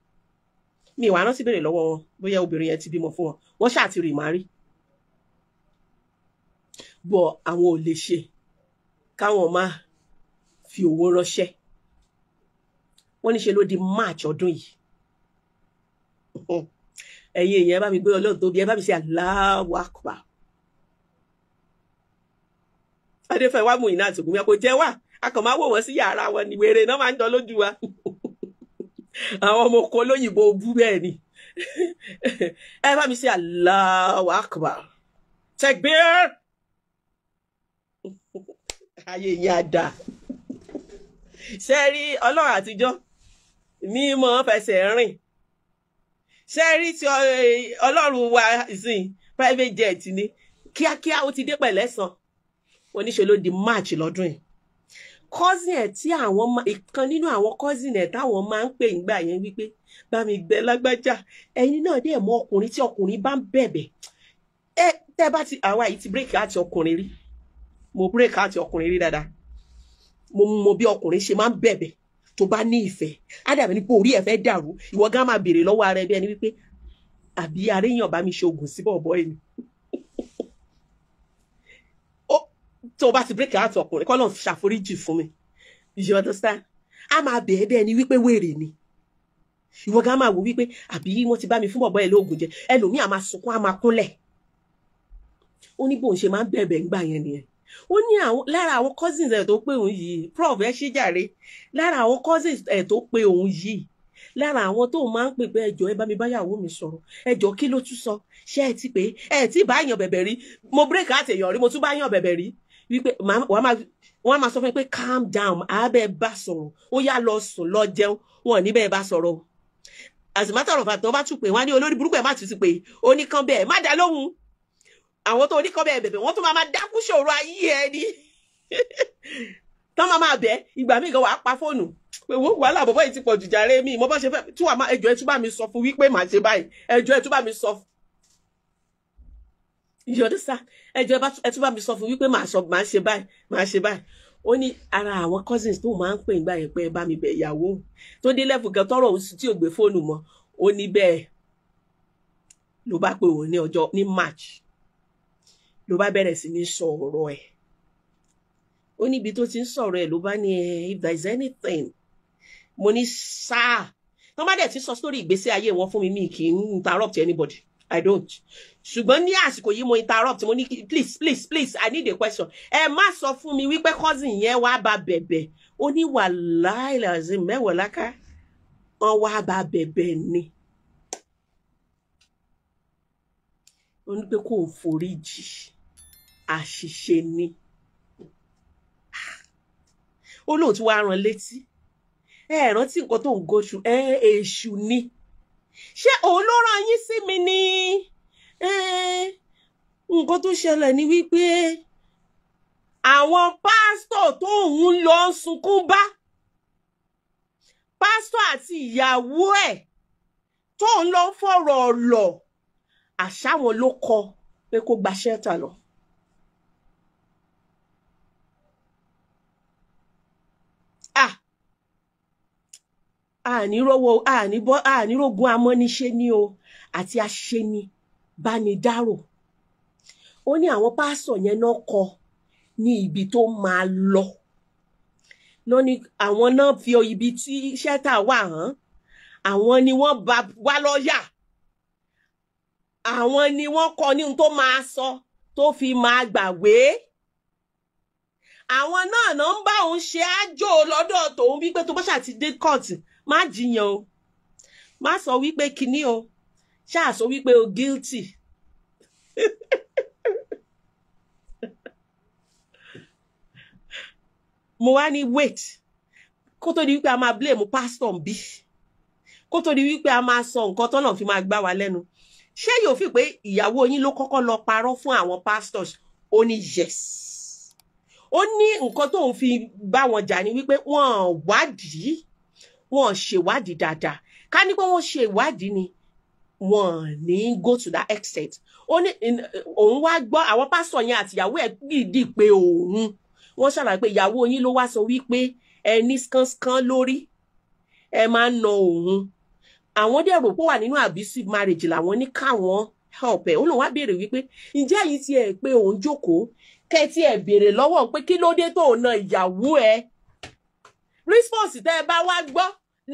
Mi wá rántí béèrè lọ́wọ́ wọn bóyá obìnrin yẹn ti bímọ fún wọn. Wọ́n ṣáà ti remarry. But àwọn ò lè ṣe káwọn máa fi owó ránṣẹ́. Wọ́n ní ṣe ló di March ọdún yìí. Ẹ̀yin èèyàn, ẹ bá mi gbé Ọlọ́run tóbi, ẹ bá mi ṣe Allahu Akbar. Adéfẹ́ wá mú iná àtògùn mi kò jẹ́ wà, a kàn máa wò wọ́n sí yàrá wọn ní wèrè náà máa ń jọ lójú wa. Àwọn ọmọ oko olóyìnbó bú bẹ́ẹ̀ ni. Ẹ bá mi ṣe Allahu Akbar. Takbir. Ayé yín á dáa. Ṣé rí Ọlọ́run àtijọ́ ní mọ́ fẹsẹ̀ rìn? Ṣé rí ti Ọlọ́run wa ìsìn private jet ni? Kíákíá ó ti dé pẹ̀lẹ́sàn. Oníṣe ló di March lọ́dún yìí. Cousin ẹ̀ tí àwọn ìkan nínú àwọn cousin ẹ̀ táwọn máa ń pè nígbà yẹn wípé bá mi gbẹ lágbájá, ẹ̀yin náà dẹ̀ mọ̀ ọkùnrin tí ọkùnrin bá ń bẹ̀bẹ̀. Ẹ tẹ́ bá ti àwa yìí ti break àti ọkùnrin rí. Mo break àti ọkùnrin rí dáadáa. Mo mọ bí ọkùnrin ṣe máa ń bẹ̀bẹ̀ tó bá ní ìfẹ́. Á dàbí ní pé orí ẹ̀ fẹ́ dàrú. Ìwọ gan máa béèrè lọ́wọ́ ara ẹ bí ẹni wípé àbí aréyàn bá mi ṣe oògùn sí bọ̀bọ̀ ẹ̀ ni. Tó bá ti break out ọkùnrin kọ́ ló ń ṣàforíjì fún mi. You understand? A máa bẹ̀ ẹ́ bẹ́ẹ̀ ni wípé wèrè ni. Ìwọ gan máa wò wípé àbí wọ́n ti bá mi fún bọ̀bọ̀ ẹ̀ lóògùn jẹ. Ẹlòmíì á máa sunkún, á máa kúnlẹ̀. Ó ní bóun ṣe máa ń bẹ̀bẹ̀ ńgbà yẹn nìyẹn. Ó ní àwọn lára àwọn cousins ẹ̀ tó pé òun yìí, prof ẹ ṣe jàre, lára àwọn cousins ẹ̀ tó pé òun yìí, lára àwọn tó máa ń pè pé ẹjọ́ ẹ bá mi báyàwó mi sọ̀rọ̀, ẹjọ́ kí ló tún sọ, ṣé ẹ ti pé ẹ ti bá yàn bẹ̀bẹ̀ rí? Mo break out èèyàn rí, mo tún bá yàn bẹ̀bẹ̀ rí wípé wọ́n á máa sọ fún mi pé calm down, àábẹ̀ bá sọ̀rọ̀, ó yá lọ sùn lọ jẹun, wọn ò ní bẹ́ẹ̀ bá sọ̀rọ̀. As a matter of fact, wọ́n bá tún pè wọ́n á ní olórí burúkú ẹ̀ má tún ti pè oníkan bẹ́ẹ̀ má dá lóhùn. Àwọn tó oníkan bẹ́ẹ̀ bẹ̀bẹ̀ wọ́n tún máa dákú ṣòro ayé ẹ ní. Tán máa bẹ̀ ìgbà míì gan wàá pa fóònù pé wo wàhálà bọ̀bọ̀ yìí ti pọ̀ jù jàre mi mo bá ṣe fẹ́ tí wàá máa ẹjọ́ ẹ tún bá mi sọ fún wípé màá ṣe báyìí, ẹjọ́ ẹ tún bá mi sọ ìyọdúsá, ẹjọ́ ẹ tún bá mi sọ fún wípé màá ṣe báyìí, màá ṣe báyìí. Ó ní ara àwọn cousins tó máa ń pè nígbà yẹn pé ẹ bá mi bẹ̀ ìyàwó tó dé level gan tọrọ òun tí ò gbé fóònù mọ́. Ó ní bẹ́ẹ̀ ló bá pè òun ní ọjọ́ ní March, ló bá bẹ̀rẹ̀ sí ní sọ ọ̀rọ̀ ẹ̀. Ó níbi tó ti ń sọ̀rọ̀ ẹ̀ ló bá ní if there is anything. Mo ní sáà tó bá dẹ̀ ti sọ sórí ìgbésí ayé wọn fún mi, mi kì í interrupt anybody, I don't. Ṣùgbọ́n ní àsìkò yìí mo interrupt, mo ní please please please, I need a question. Ẹ má sọ fún mi wípé cousin yẹn wá bá bẹ̀bẹ̀. Ó ní wàláì làzim Mewolaka, wọ́n wá bá bẹ̀bẹ̀ ni. Ó ní pé kò foríjì, àṣìṣe ni. Ó lóun tún wá rán létí, ẹ rántí nǹkan tó ń goṣù, ẹ èṣù ni. Ṣé òun ló rán yín sí mi ni? Nǹkan tó ṣẹlẹ̀ ni wípé àwọn pásítọ̀ tó ń lọ sunkún bá, pásítọ̀ àti ìyàwó ẹ̀ tó ń lọ fọ̀rọ̀ lọ̀, àṣà wọn ló kọ pé kó gba ṣẹ́tà lọ. Àníròwò àníbọ ànírógun amọ́niṣe ni o àti aṣeni bánidárò. Ó ní àwọn pásítọ̀ yẹn náà kọ ní ibi tó máa lọ lọ ní àwọn náà fi ibi tí ṣẹ́tà wà hàn, àwọn ni wọ́n bá wá lọ́ọ̀yà, àwọn ni wọ́n kọ ní ohun tó máa sọ tó fi máa gbàwé. Àwọn náà náà ń bá òun ṣe àjò lọ́dọ̀ tòun wípé tó bá ṣáà ti dé kóòtù má jiyàn o, Má sọ wípé kinní o, ṣáà sọ wípé o guilty. Mo wá ní wait, kó tó di wípé a máa blame pastor ń bí, kó tó di wípé a máa sọ nǹkan tọ́nà fi máa gbá wa lẹ́nu, ṣé yóò fi pé ìyàwó yín ló kọ́kọ́ lọ parọ́ fún àwọn pastors? Ó ní yes. Ó ní nǹkan tóun fi bá wọn jà ní wípé wọ́n wádìí, wọ́n ṣèwádìí dáadáa. Ká ní pé wọ́n ṣe ìwádìí ni, wọ́n ní go to that extent. Ó ní òun wá gbọ́ àwọn pásítọ̀ yẹn àtìyàwó ẹ̀ gidi pé òun wọ́n ṣàlàyé pé ìyàwó yín ló wá sọ wípé ẹ ní skánskan lórí, ẹ máa ń na òun. Àwọn dẹ̀ rò pé wà nínú abusive marriage làwọn ní káwọn help ẹ̀. Ó lóun wá béèrè wípé ǹjẹ́ yìí ti ẹ̀ pé òun jókòó kẹ́ tí ẹ̀ béèrè lọ́wọ́ pé kí ló dé tó na ìyàwó ẹ̀? Response tẹ́ ẹ bá wá gbọ́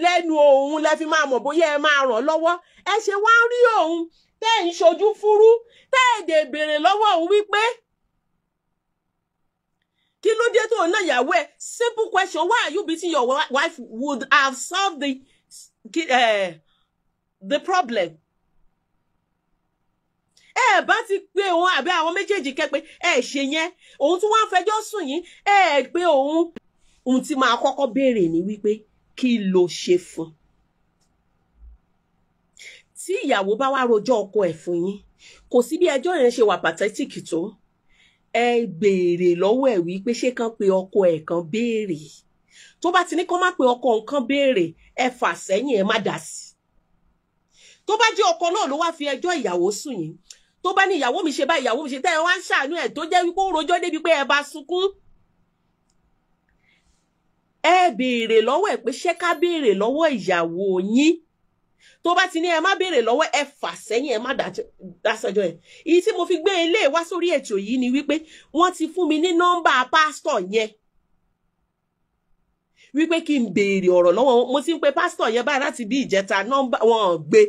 lẹ́nu òun lẹ fi máa mọ̀ bóyá ẹ máa ràn lọ́wọ́. Ẹ ṣe wá ń rí òun tẹ́ ẹ̀ ń ṣojú fúrú, tẹ́ ẹ̀ dẹ̀ béèrè lọ́wọ́ òun wípé kí ló dé tó na ìyàwó ẹ̀? Simple question, why are you beating your wife would have solved the problem. Ẹ bá ti pé òun àbí àwọn méjèèjì kẹ́ pé ẹ ṣe yẹn, òun tún wá ń fẹjọ́ sùn yín, ẹ pé òun. Ohun tí máa kọ́kọ́ béèrè ni wípé kí ló ṣe fún? Tí ìyàwó bá wá rojọ́ ọkọ ẹ̀ fún yín, kò sí bí ẹjọ́ yẹn ṣe wà pathetic tó, ẹ béèrè lọ́wọ́ ẹ̀ wípé ṣé kán pe ọkọ ẹ̀ kan béèrè. Tó bá ti ní kán má pe ọkọ nǹkan béèrè, ẹ fà sẹ́yìn, ẹ má dá sí. Tó bá jẹ́ ọkọ náà ló wá fi ẹjọ́ ìyàwó sùn yín, tó bá ní ìyàwó mi ṣe báyìí, ìyàwó mi ṣe, tẹ́ ẹ wá ń ṣàánú ẹ̀ tó jẹ́ wípé ó rojọ́ débi pé ẹ bá sunkún, ẹ béèrè lọ́wọ́ ẹ̀ pé ṣé ká béèrè lọ́wọ́ ìyàwó yín. Tó bá ti ní ẹ má béèrè lọ́wọ́ ẹ fà sẹ́yìn, ẹ má dá sọ́jọ́ ẹ̀. Èyí tí mo fi gbé ilé wá sórí ètò yìí ni wípé wọ́n ti fún mi ní nọ́mbà pásítọ̀ yẹn wípé kí n béèrè ọ̀rọ̀ lọ́wọ́. Mo ti ń pe pásítọ̀ yẹn báyìí láti bí ìjẹta, nọ́mbà wọn gbé.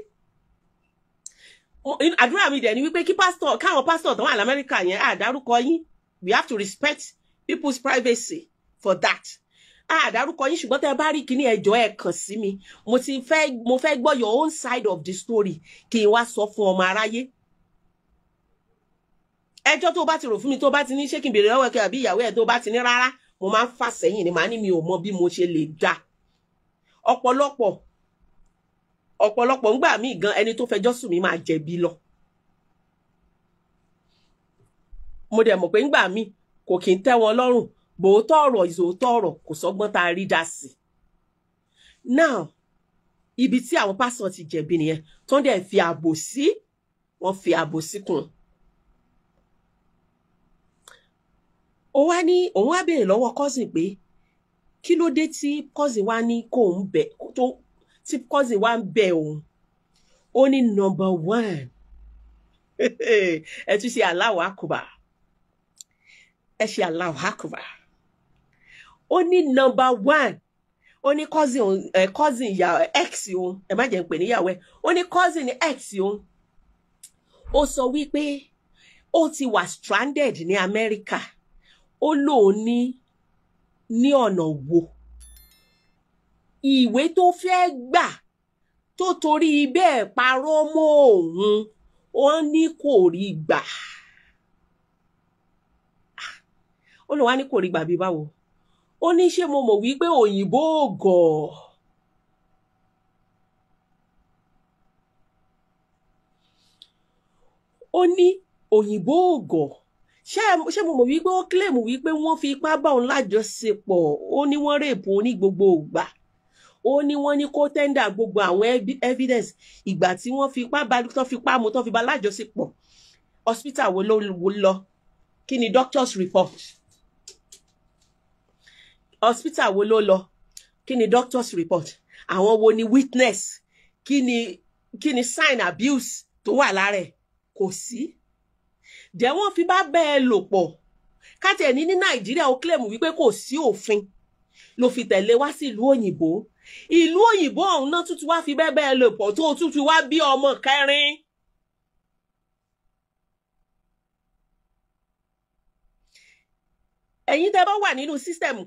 Àdúrà mi dẹ̀ ni wípé kí pásítọ̀, káwọn pásítọ̀ tó wà l'Amẹ́ríkà yẹn, àdárúkọ yín, we have to respect people's privacy for that. Àdárúkọ yín, ṣùgbọ́n tẹ́ ẹ bá rí kíní ẹjọ́ ẹ kàn sí mi. Mo ti fẹ́, mo fẹ́ gbọ́ your own side of the story kí n wá sọ fún ọmọ aráyé. Ẹjọ́ tó bá ti rò fún mi, tó bá ti ní ṣé kí n béèrè lọ́wọ́ ẹ̀kẹ́ àbí ìyàwó ẹ̀, tó bá ti ní rárá, mo máa ń fà sẹ́yìn ni, màá ní mi ò mọ bí mo ṣe lè dá. Ọ̀pọ̀lọpọ̀ ńgbà míì gan ẹni tó fẹjọ́ sùn mí máa jẹ̀bi lọ. Mo dẹ̀ mọ̀ pé ńgbà míì kò kí ń tẹ́ wọn lọ́rùn, bòótọ́ ọ̀rọ̀ ìzòótọ́ ọ̀rọ̀, kò sọ́gbọ́n tá a rí dá sí. Now, ibi tí àwọn pásítọ̀ ti jẹ̀bi nìyẹn, tó ń dẹ̀ fi àbòsí, wọ́n fi àbòsí kún. Ó wá ní òun wá béèrè lọ́wọ́ cousin pé kí ló dé tí cousin wá ní kóun bẹ̀, tó tí cousin wá ń bẹ̀ òun. Ó ní number one, ẹ tún ṣe Allahu Akbar, ẹ ṣe Allahu Akbar. Ó ní number one, ó ní cousin òun, ẹ cousin ìyá ex òun, ẹ má jẹ́ ń pè níyàwó ẹ, ó ní cousin ex òun, ó sọ wípé ó ti wà stranded ní Amẹ́ríkà. Ó lóun ní ọ̀nà wo ìwé tó fẹ́ gbà tó torí bẹ́ẹ̀ parọ́ mọ́ òun, ó ní kò rí gbà. Ó lóun wá ní kò rí gbà bí báwo? Ó ní ṣé mo mọ̀ wípé òyìnbó gọ̀? Ó ní òyìnbó gọ̀. Ṣé mo mọ̀ wípé ó claim wípé wọ́n fi ipá bá òun lájọṣepọ̀, ó ní wọ́n rape òun ní gbogbo ìgbà, ó ní wọ́n ní kó tender gbogbo àwọn evidence ìgbà tí wọ́n fi ipá bá, tó fi ipá mu, tó fi bá lájọṣepọ̀. Hospital wo ló lọ? Kí ni doctor's report? Hospital wo ló lọ? Kí ni doctor's report? Àwọn wo ni witness? Kí ni sign abuse tó wà lára ẹ̀? Kò sí. Jẹ́ wọ́n fi bá bẹ́ẹ̀ lò pọ̀. Káti ẹ̀ ní Nàìjíríà ó claim wípé kò sí òfin ló fi tẹ̀lé wá sí ìlú òyìnbó. Ìlú òyìnbó ọ̀hún náà tútù wá fi bẹ́ẹ̀ bẹ́ẹ̀ lò pọ̀ tó tútù wá bí ọmọ kẹrin. Ẹ̀yin tẹ́ bá wà nínú system,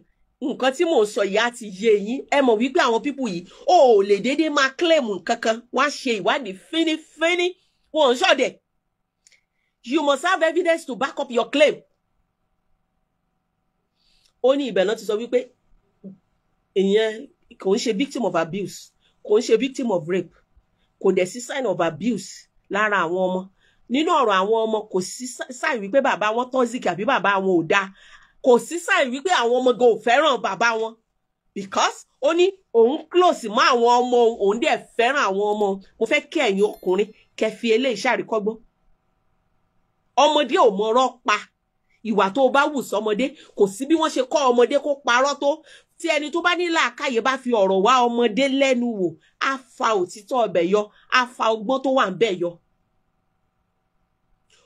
Nǹkan tí mò ń sọ yìí á ti yé yín. Ẹ mọ̀ wípé àwọn people yìí ò lè déédéé máa claim nǹkan kan, wọ́n á ṣe ìwádìí fínífíní, wọn ò ń ṣọ̀dẹ̀. You must have evidence to back up your claim. Ó ní ibẹ̀ náà ti sọ wípé ìyẹn kò ń ṣe victim of abuse, kò ń ṣe victim of rape, kò dẹ̀ sí sign of abuse lára àwọn ọmọ. Nínú ọ̀rọ̀ àwọn ọmọ kò sí sign wípé bàbá wọn toxic àbí bàbá wọn ò dáa, kò sí sign wípé àwọn ọmọ gan ò fẹ́ràn bàbá wọn, because ó ní òun close mọ́ àwọn ọmọ òun dẹ̀ fẹ́ràn àwọn ọmọ. Mo fẹ́ kí ẹ̀yin ọkùnrin kẹ́ fi eléyìí ṣàríkọ́gbọ́n. Ọmọdé ò mọ̀rọ̀ pa. Ìwà tó bá wù sọmọdé, kò sí bí wọ́n ṣe kọ́ ọmọdé kó parọ́ tó. Tí ẹni tó bá ní làákàyè bá fi ọ̀rọ̀ wá ọmọdé lẹ́nu wò, á fa òtítọ́ ọbẹ̀ yọ, á fa ọgbọ́n tó wà ń bẹ̀ yọ.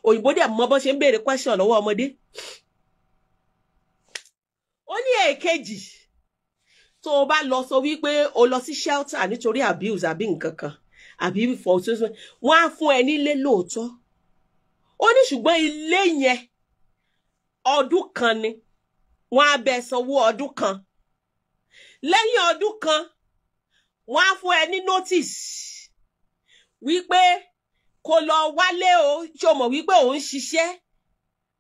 Òyìnbó dẹ̀ mọ bó ṣe ń béèrè question lọ́wọ́ ọmọdé. Ó ní èkejì, tó o bá lọ sọ wípé o lọ sí shelter nítorí abuse àbí nǹkan kan àbí wọ́n á fún ẹ nílé lóòótọ́. Ó ní ṣùgbọ́n ilé yẹn ọdún kan ni wọ́n á bẹ sanwó ọdún kan. Lẹ́yìn ọdún kan wọ́n á fún ẹ ní notice wípé kó lọ wálé o, ṣé o mọ̀ wípé ò ń ṣiṣẹ́.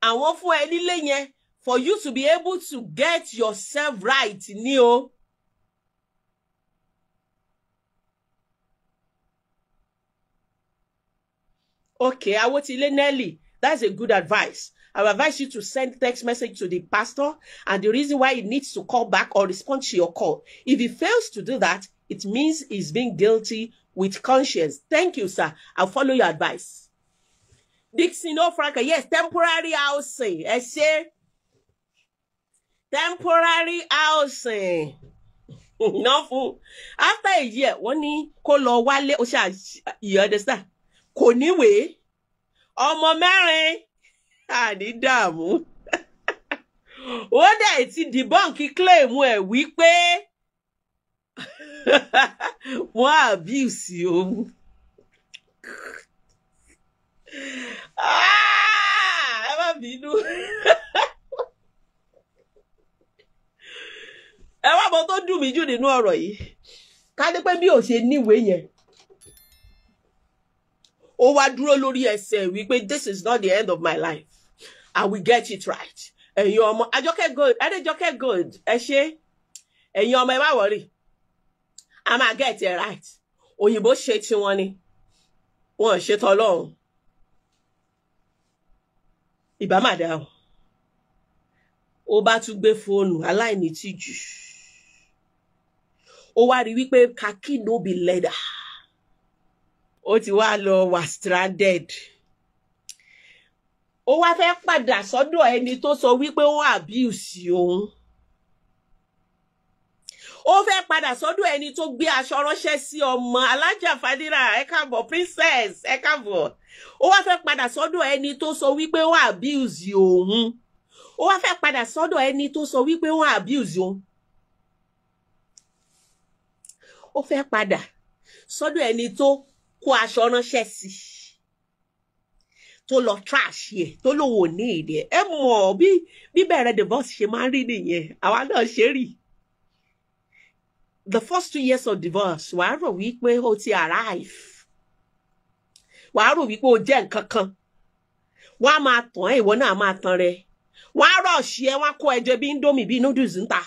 Àwọn fún ẹ nílé yẹn for you to be able to get yourself right ní o. Okay, Awotile Nelly, that's a good advice. I will advise you to send text message to the pastor and the reason why he needs to call back or respond to your call. If he fails to do that, it means he's being guilty with conscience. Thank you, sir. I'll follow your advice. Dixon O'Franka, yes, temporary housing. Ẹ ṣé. Temporary housing. Not full. After a year, wọ́n ní kó lọ wálé, ó ṣá, you understand? Kò níwèé. Ọmọ mẹ́rin. Àní dààmú. Ó dẹ̀ ti debunk claim ẹ̀ wípé wọ́n abuse òun. Ẹ má bínú. Ẹ wá mọ tó dùn mí jù nínú ọ̀rọ̀ yìí. Ká ní pé bí ò ṣe níwèé yẹn, ó wá dúró lórí ẹsẹ̀ wípé this is not the end of my life. I will get it right. Ẹ̀yin ọmọ Àjọkẹ́ Gold, Adéjọkẹ́ Gold, ẹ ṣé. Ẹ̀yin ọmọ ẹ má worry. A máa get it right. Òyìnbó ṣe tiwọn ni. Wọ́n ṣe tọlọ́run. Ìbá má dá o. Ó bá tún gbé fóònù aláìní tìjú. Ó wá rí wípé khaki no be leather. Ó ti wá lọ wà stranded. Ó wá fẹ́ padà sọ́dọ̀ ẹni tó sọ wípé ó abuse òun. Ó fẹ́ padà sọ́dọ̀ ẹni tó gbé aṣọ ránṣẹ́ sí ọmọ Alájà Fadira, ẹ káàbọ̀, princess, ẹ káàbọ̀. Ó wá fẹ́ padà sọ́dọ̀ ẹni tó sọ wípé ó abuse òun. Ó wá fẹ́ padà sọ́dọ̀ ẹni tó sọ wípé ó abuse òun. Ó fẹ́ padà sọ́dọ̀ ẹni tó kó aṣọ ránṣẹ́ sí, tó lọ trash yẹ, tó lòun ò ní ìdí ẹ. Ẹ mọ̀ bí bíbẹ̀rẹ̀ divorce ṣe máa ń rí nìyẹn, àwa náà ṣe rí. The first 2 years of divorce, wàá rò wípé o ti arrive, wàá rò wípé o jẹ́ nǹkan kan, wọ́n á máa tàn ẹ́, ìwọ náà máa tàn rẹ, wọ́n á rọ̀ṣì ẹ, wọ́n á kó ẹjẹ bí indomie bí noodles ń ta.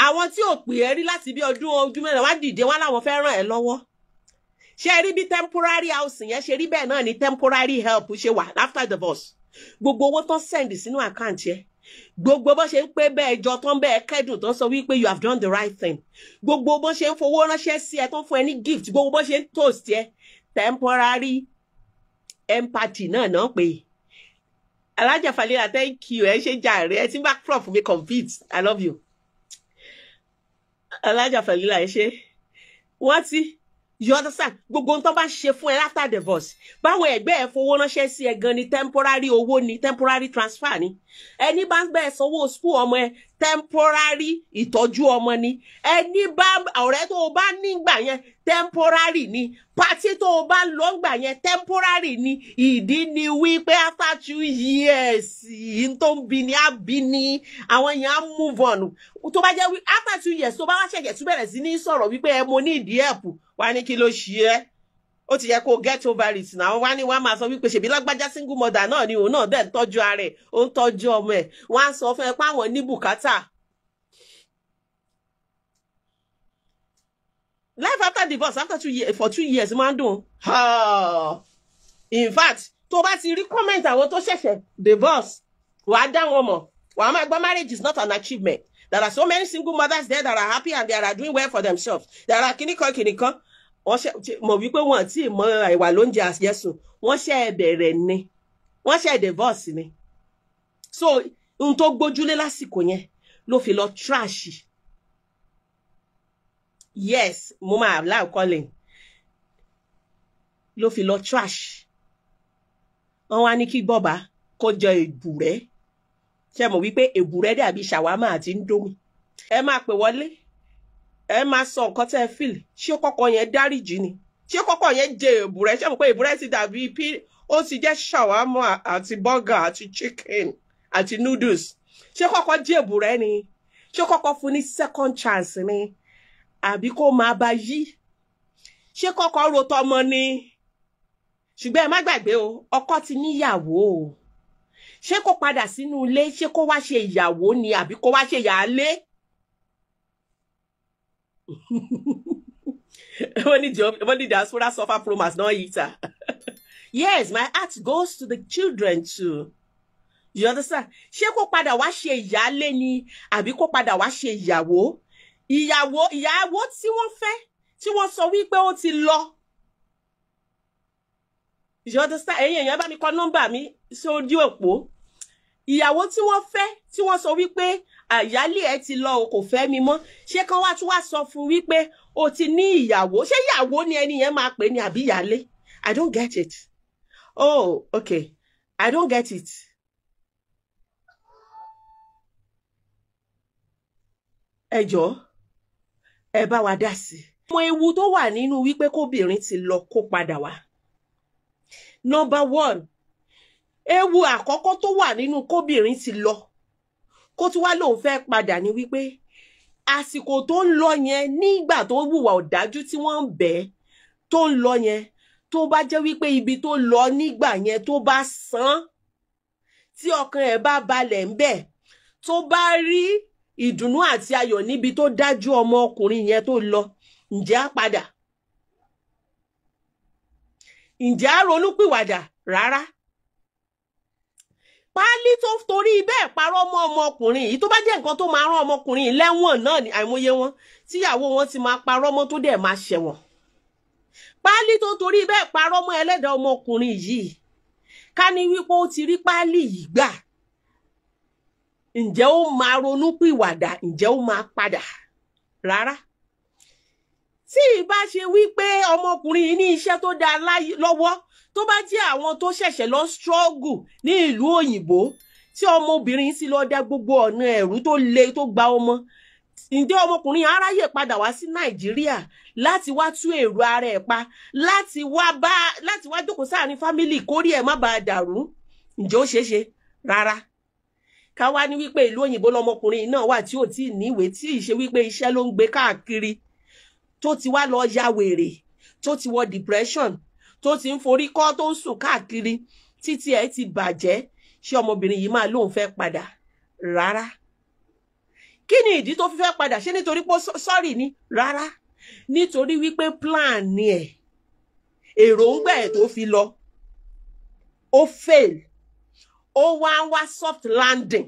Àwọn tí ò pè ẹ́ rí láti bí ọdún ojú mẹ́rin wọ́n á dìde, wọ́n láwọn fẹ́ ràn ẹ́ lọ́wọ́. Ṣé rí bí temporary housing yẹn ṣe rí bẹ́ẹ̀ náà ni temporary help ṣe wà after divorce. Gbogbo owó tán send sínú àkáǹtì ẹ, gbogbo bó ṣe ń pé bẹ́ẹ̀ jọ tán bẹ́ẹ̀ kẹ́dùn tán sọ wípé you have done the right thing, gbogbo bó ṣe ń fowó ránṣẹ́ sí ẹ tán fún ẹ ní gift, gbogbo bó ṣe ń toast ẹ, temporary empathy náà náà pé. Alájà Falila, thank you, ẹ ṣe jàre, ẹ ti ń bá prof mi compete, I love you. Alájà Falila, ẹ ṣe. Wọ́n ti, you understand, gbogbo ohun tó bá ṣe fún ẹ after divorce, báwọn ẹgbẹ́ ẹ fowó ránṣẹ́ sí ẹ gan ni temporary owó ni, temporary transfer ni. Ẹni bá ń bẹ́ ẹ sanwó school ọmọ ẹ, Temporary ìtọ́jú ọmọ ni. Ẹni bá ọ̀rẹ́ tó o bá nígbà yẹn, temporary ni. Party tó o bá lọ gbà yẹn, temporary ni. Ìdí ni wípé after 2 years, yìí tó ń bi ni á bí ni, àwọn yẹn á move on. Tó bá jẹ́ wí after 2 years, tó bá wá ṣẹ̀ṣẹ̀ tún bẹ̀rẹ̀ sí ní sọ̀rọ̀ wípé ẹ mo ní ìdí ẹ̀pù wá ní, kí ló ṣe é? Ó ti yẹ kó get over it náà. Wá ní wá máa sọ wípé ṣèbí lágbájá, single mother náà ni òun náà, dẹ̀ ń tọ́jú ara ẹ̀, ó ń tọ́jú ọmọ ẹ̀. Wọ́n á sọ fún ẹ pé àwọn ní bùkátà. Life after divorce, after 2 years, for 2 years, máa ń dùn. In fact, tó bá ti rí comment àwọn tó ṣẹ̀ṣẹ̀ divorce, wàá dá wọn mọ̀. Wàá máa gbọ́, "Marriage is not an achievement. There are so many single mothers there that are happy and they are doing well for themselves." There are kìnnìkan kìnnìkan. Wọ́n ṣe mọ̀ wípé wọ́n tí mọ ìwà lóúnjẹ àjẹsùn. Wọ́n ṣe bẹ̀rẹ̀ ni, wọ́n ṣe divorce ni. So ohun tó gbójúlé lásìkò yẹn ló fi lọ trash. Yes, mo máa allow calling. Ló fi lọ trash. Wọ́n wá ní kí bọ́ba kó jẹ èbùrẹ́. Ṣe mọ̀ wípé èbùrẹ́ dàbí shawarma àti indomie? Ẹ máa pè wọlé, ẹ máa sọ nǹkan tẹ́ ẹ feel. Ṣé kọ́kọ́ yẹn dáríjì ni? Ṣé kọ́kọ́ yẹn jẹ èbùrẹ́? Ṣé mọ̀ pé èbùrẹ́ ti dàbí pí, ó ti jẹ́ shawarma àti burger àti chicken àti noodles? Ṣé kọ́kọ́ jẹ èbùrẹ́ ni? Ṣé kọ́kọ́ fún ní second chance ni, àbí kó máa bá yí? Ṣé kọ́kọ́ ro tọmọ ni? Ṣùgbọ́n ẹ má gbàgbé o, ọkọ ti níyàwó o. Ṣé kó padà sínú ilé? Ṣé kó wá ṣe ìyàwó ni, àbí kó wá ṣe ìyáálé? Wọ́n ní diaspora suffer promise not eat her. Yes, my heart goes to the children too, you understand? Ṣé kó padà wá ṣe ìyáálé ni, àbí kó padà wá ṣe ìyàwó? Ìyàwó tí wọ́n fẹ́, tí wọ́n sọ wípé ó ti lọ, you understand? Ẹ̀yin èèyàn, bá mi kọ nọ́mbà mi sójú òpó. Ìyàwó tí wọ́n fẹ́, tí wọ́n sọ wípé àyálé ẹ ti lọ, o kò fẹ́ mi mọ́, ṣé kán wá tún wá sọ fún wípé o ti ní ìyàwó? Ṣé ìyàwó ni ẹni yẹn máa pè ní, àbí ìyálé? I don't get it. Oh, okay, I don't get it. Ẹ jọ̀ọ́, ẹ bá wa dá sí i. Mọ ewu tó wà nínú wípé kóbìnrin ti lọ, kó padà wá. Number one, ewu àkọ́kọ́ tó wà nínú kóbìnrin ti lọ, kó tún wá lóun fẹ́ padà ní wípé àsìkò tó ń lọ yẹn, nígbà tó hùwà ọ̀dájú tí wọ́n ń bẹ̀ ẹ́ tó ń lọ yẹn, tó bá jẹ́ wípé ibi tó lọ nígbà yẹn, tó bá san, tí ọkàn ẹ̀ bá balẹ̀ ń bẹ̀, tó bá rí ìdùnnú àti ayọ̀ níbi tó dájú ọmọkùnrin yẹn tó lọ, ǹjẹ́ á padà? Ǹjẹ́ á ronúpìwàdà? Rárá. Páálí tó torí bẹ́ẹ̀ parọ́ mọ́ ọmọkùnrin yìí, tó bá jẹ́ nǹkan tó máa rán ọmọkùnrin yìí lẹ́wọ̀n náà ni, àìmọye wọn tíyàwó wọn ti máa parọ́ mọ́ tó dẹ̀ máa ṣẹ̀wọ̀n. Páálí tó torí bẹ́ẹ̀ parọ́ mọ́ ẹlẹ́dàá ọmọkùnrin yìí, ká ní wípé ó ti rí páálí yìí gbà, ǹjẹ́ ó máa ronúpìwàdà? Ǹjẹ́ ó máa padà? Rárá. Tí ìbá ṣe wípé ọmọkùnrin yìí ní iṣẹ́ tó dáa lọ́wọ́, tó bá jẹ́ àwọn tó ṣẹ̀ṣẹ̀ lọ struggle ní ìlú òyìnbó, tí ọmọbìnrin sì lọ dá gbogbo ọ̀nà ẹ̀rú tó le tó gba ọmọ, ǹjẹ́ ọmọkùnrin aráyè padà wá sí Nàìjíríà láti wá tú èrò ara ẹ̀ pa, láti wá jókòó sáàrin family, kórí ẹ̀ má bàa dàrú? Ǹjẹ́ ó ṣeé ṣe? Rárá. Ká wá ní wípé ìlú òyìnbó lọmọkùnrin náà wà, tí ò tí ì níwèé, tí ì ṣe wípé iṣẹ́ ló ń gbé káàkiri, tó ti wá lọ ya wèrè, tó ti wọ depression, tó ti ń forí kọ́, tó ń sùn káàkiri, títí ẹ̀ ti bàjẹ́, ṣé ọmọbìnrin yìí máa lóun fẹ́ padà? Rárá. Kí ni ìdí tó fi fẹ́ padà? Ṣé nítorí pé sorry ni? Rárá. Nítorí wípé plan ni ẹ̀, èròǹgbà ẹ̀ tó fi lọ, ó fail. Ó wá ń wá soft landing.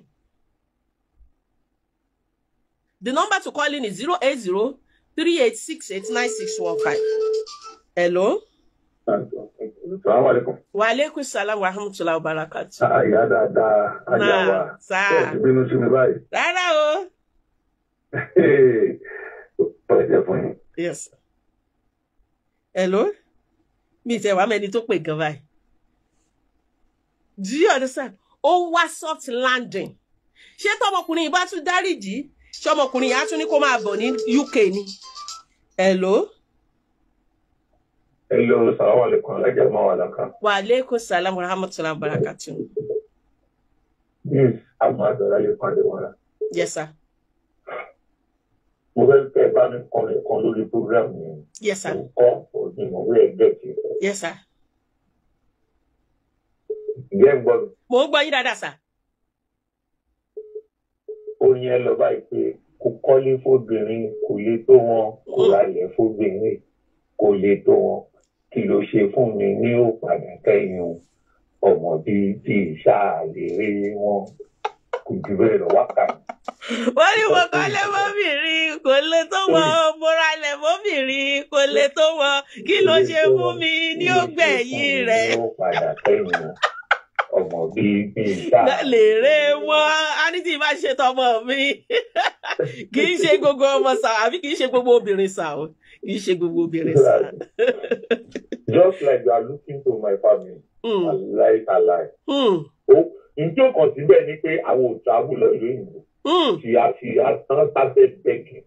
The number to call in is 08038689615. Hello. Salaam alaikum. Wa alaikum salam wa rahmatullahi wa barakatuh. Ìyá dáadáa, ajá wa. Sáà. Ẹ ti bínú sí mi báyìí. Rárá o. Ẹ jẹ́ fún yín. Yes. Hello. Mi tẹ wàá mẹni tó pè gan báyìí. Do you understand? Ó ń wá soft landing. Ṣé tọmọkùnrin yìí bá tún dáríjì, ṣé ọmọkùnrin yìí á tún ní kó máa bọ̀ ní UK ni? Hello. Hello, salaam alaikum, alájà máa wà lákà. Wa alaikum salam wa rahmatullahi wa barakatuh. Yes, Ahmad Ọlálékan Adémọ́lá. Yes, sir. Mo fẹ́ kẹ́ ẹ bá mi kọrin kan lórí program yẹn. Yes, sir. Mo kọ́ òní ìmọ̀wé ẹgbẹ́ ti. Yes, sir. Ǹjẹ́ ń gbọ́ mi? Mo ń gbọ́ yín dáadáa, sir. Orin yẹn lọ báyìí pé kò kọ́lé fóbìnrin kò lè tó wọn, kò ralẹ̀ fóbìnrin kò lè tó wọn. Kí ló ṣe fún mi ní ó padà kẹ́yìn o? Ọmọ bíi bíi ṣáà lè rí wọn. Kò jù bẹ́ẹ̀ lọ wákàtí. Wọ́n ní mo kọ́lé mọ́bìnrin kò lè tó wọn, mo ralẹ̀ mọ́bìnrin kò lè tó wọn, kí ló ṣe fún mi ní ó gbẹ̀yìn rẹ̀? Ní ó padà kẹ́yìn o. Ọmọ bíi bíi ṣáà lè rè wọn. A ní tí ì bá ṣe tọmọ mi, kì í ṣe gbogbo ọmọ sà, àbí kì í ṣe gbogbo obìnrin sà o, kì í ṣe gbogbo obìnrin sà. Just like you are looking to my family. Alive, alive. Ǹjẹ́ ó kàn síbẹ̀ ni pé àwọn ò travel lọ ìlú òyìnbó? She has not started begging.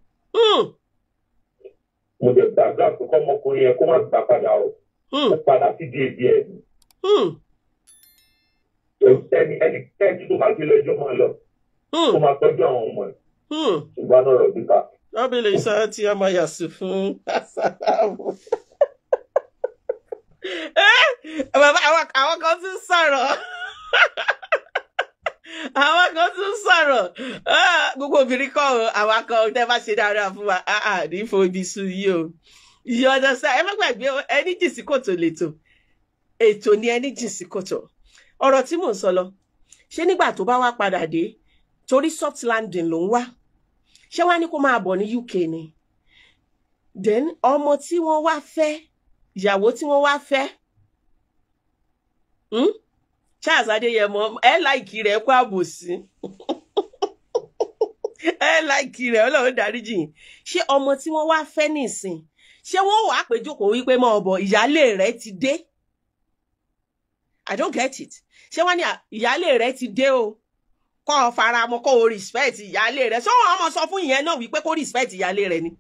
Mo dẹ̀ gbàgbà pé kọ́mọkùnrin yẹn kó má gbà padà o. Ó padà sí díẹ̀ díẹ̀ ni. Ẹni ẹni ẹni tó bá ti lọ ẹjọ́ máa lọ. Kó máa tọ́jú àwọn ọmọ ẹ̀. Ṣùgbọ́n náà rọ̀ bíkà. Rábìlì iṣẹ́ tí a máa yà sí fún Asalamu. Bàbá, àwọn kan tún sọ̀rọ̀. Àwọn kan tún sọ̀rọ̀. Gbogbo obìnrin kọ́ o, àwọn kan tẹ́ bá ṣe dáadáa fún wa, ní fobi sú yìí o. You understand? Ẹ má gbàgbé ẹni jìn sí kòtò lètò. Ètò ni ẹni jìn sí kòtò. Ọ̀rọ̀ tí mò ń sọ lọ, ṣé nígbà tó bá wá padà dé, torí soft landing ló ń wá, ṣé wá ní kó máa bọ̀ ní UK ni? Then ọmọ tí wọ́n wá fẹ́, ìyàwó tí wọ́n wá fẹ́, Charles Adéyẹmọ, ẹ like rẹ̀ kó àbòsí, ẹ like rẹ̀, Ọlọ́run dáríjì yín. Ṣé ọmọ tí wọ́n wá fẹ́ nìsín, ṣé wọ́n wàá pé jókòó wípé mọ́ ọ̀bọ̀ ìyálé rẹ̀ ti dé? I don't get it. Ṣé wọ́n ní ìyálé rẹ̀ ti dé o, kọ́ ọ faramọ́, kó o respect ìyálé rẹ̀? Ṣé wọ́n ọmọ sọ fún ìyẹn náà wípé kó respect ìyálé rẹ̀ ni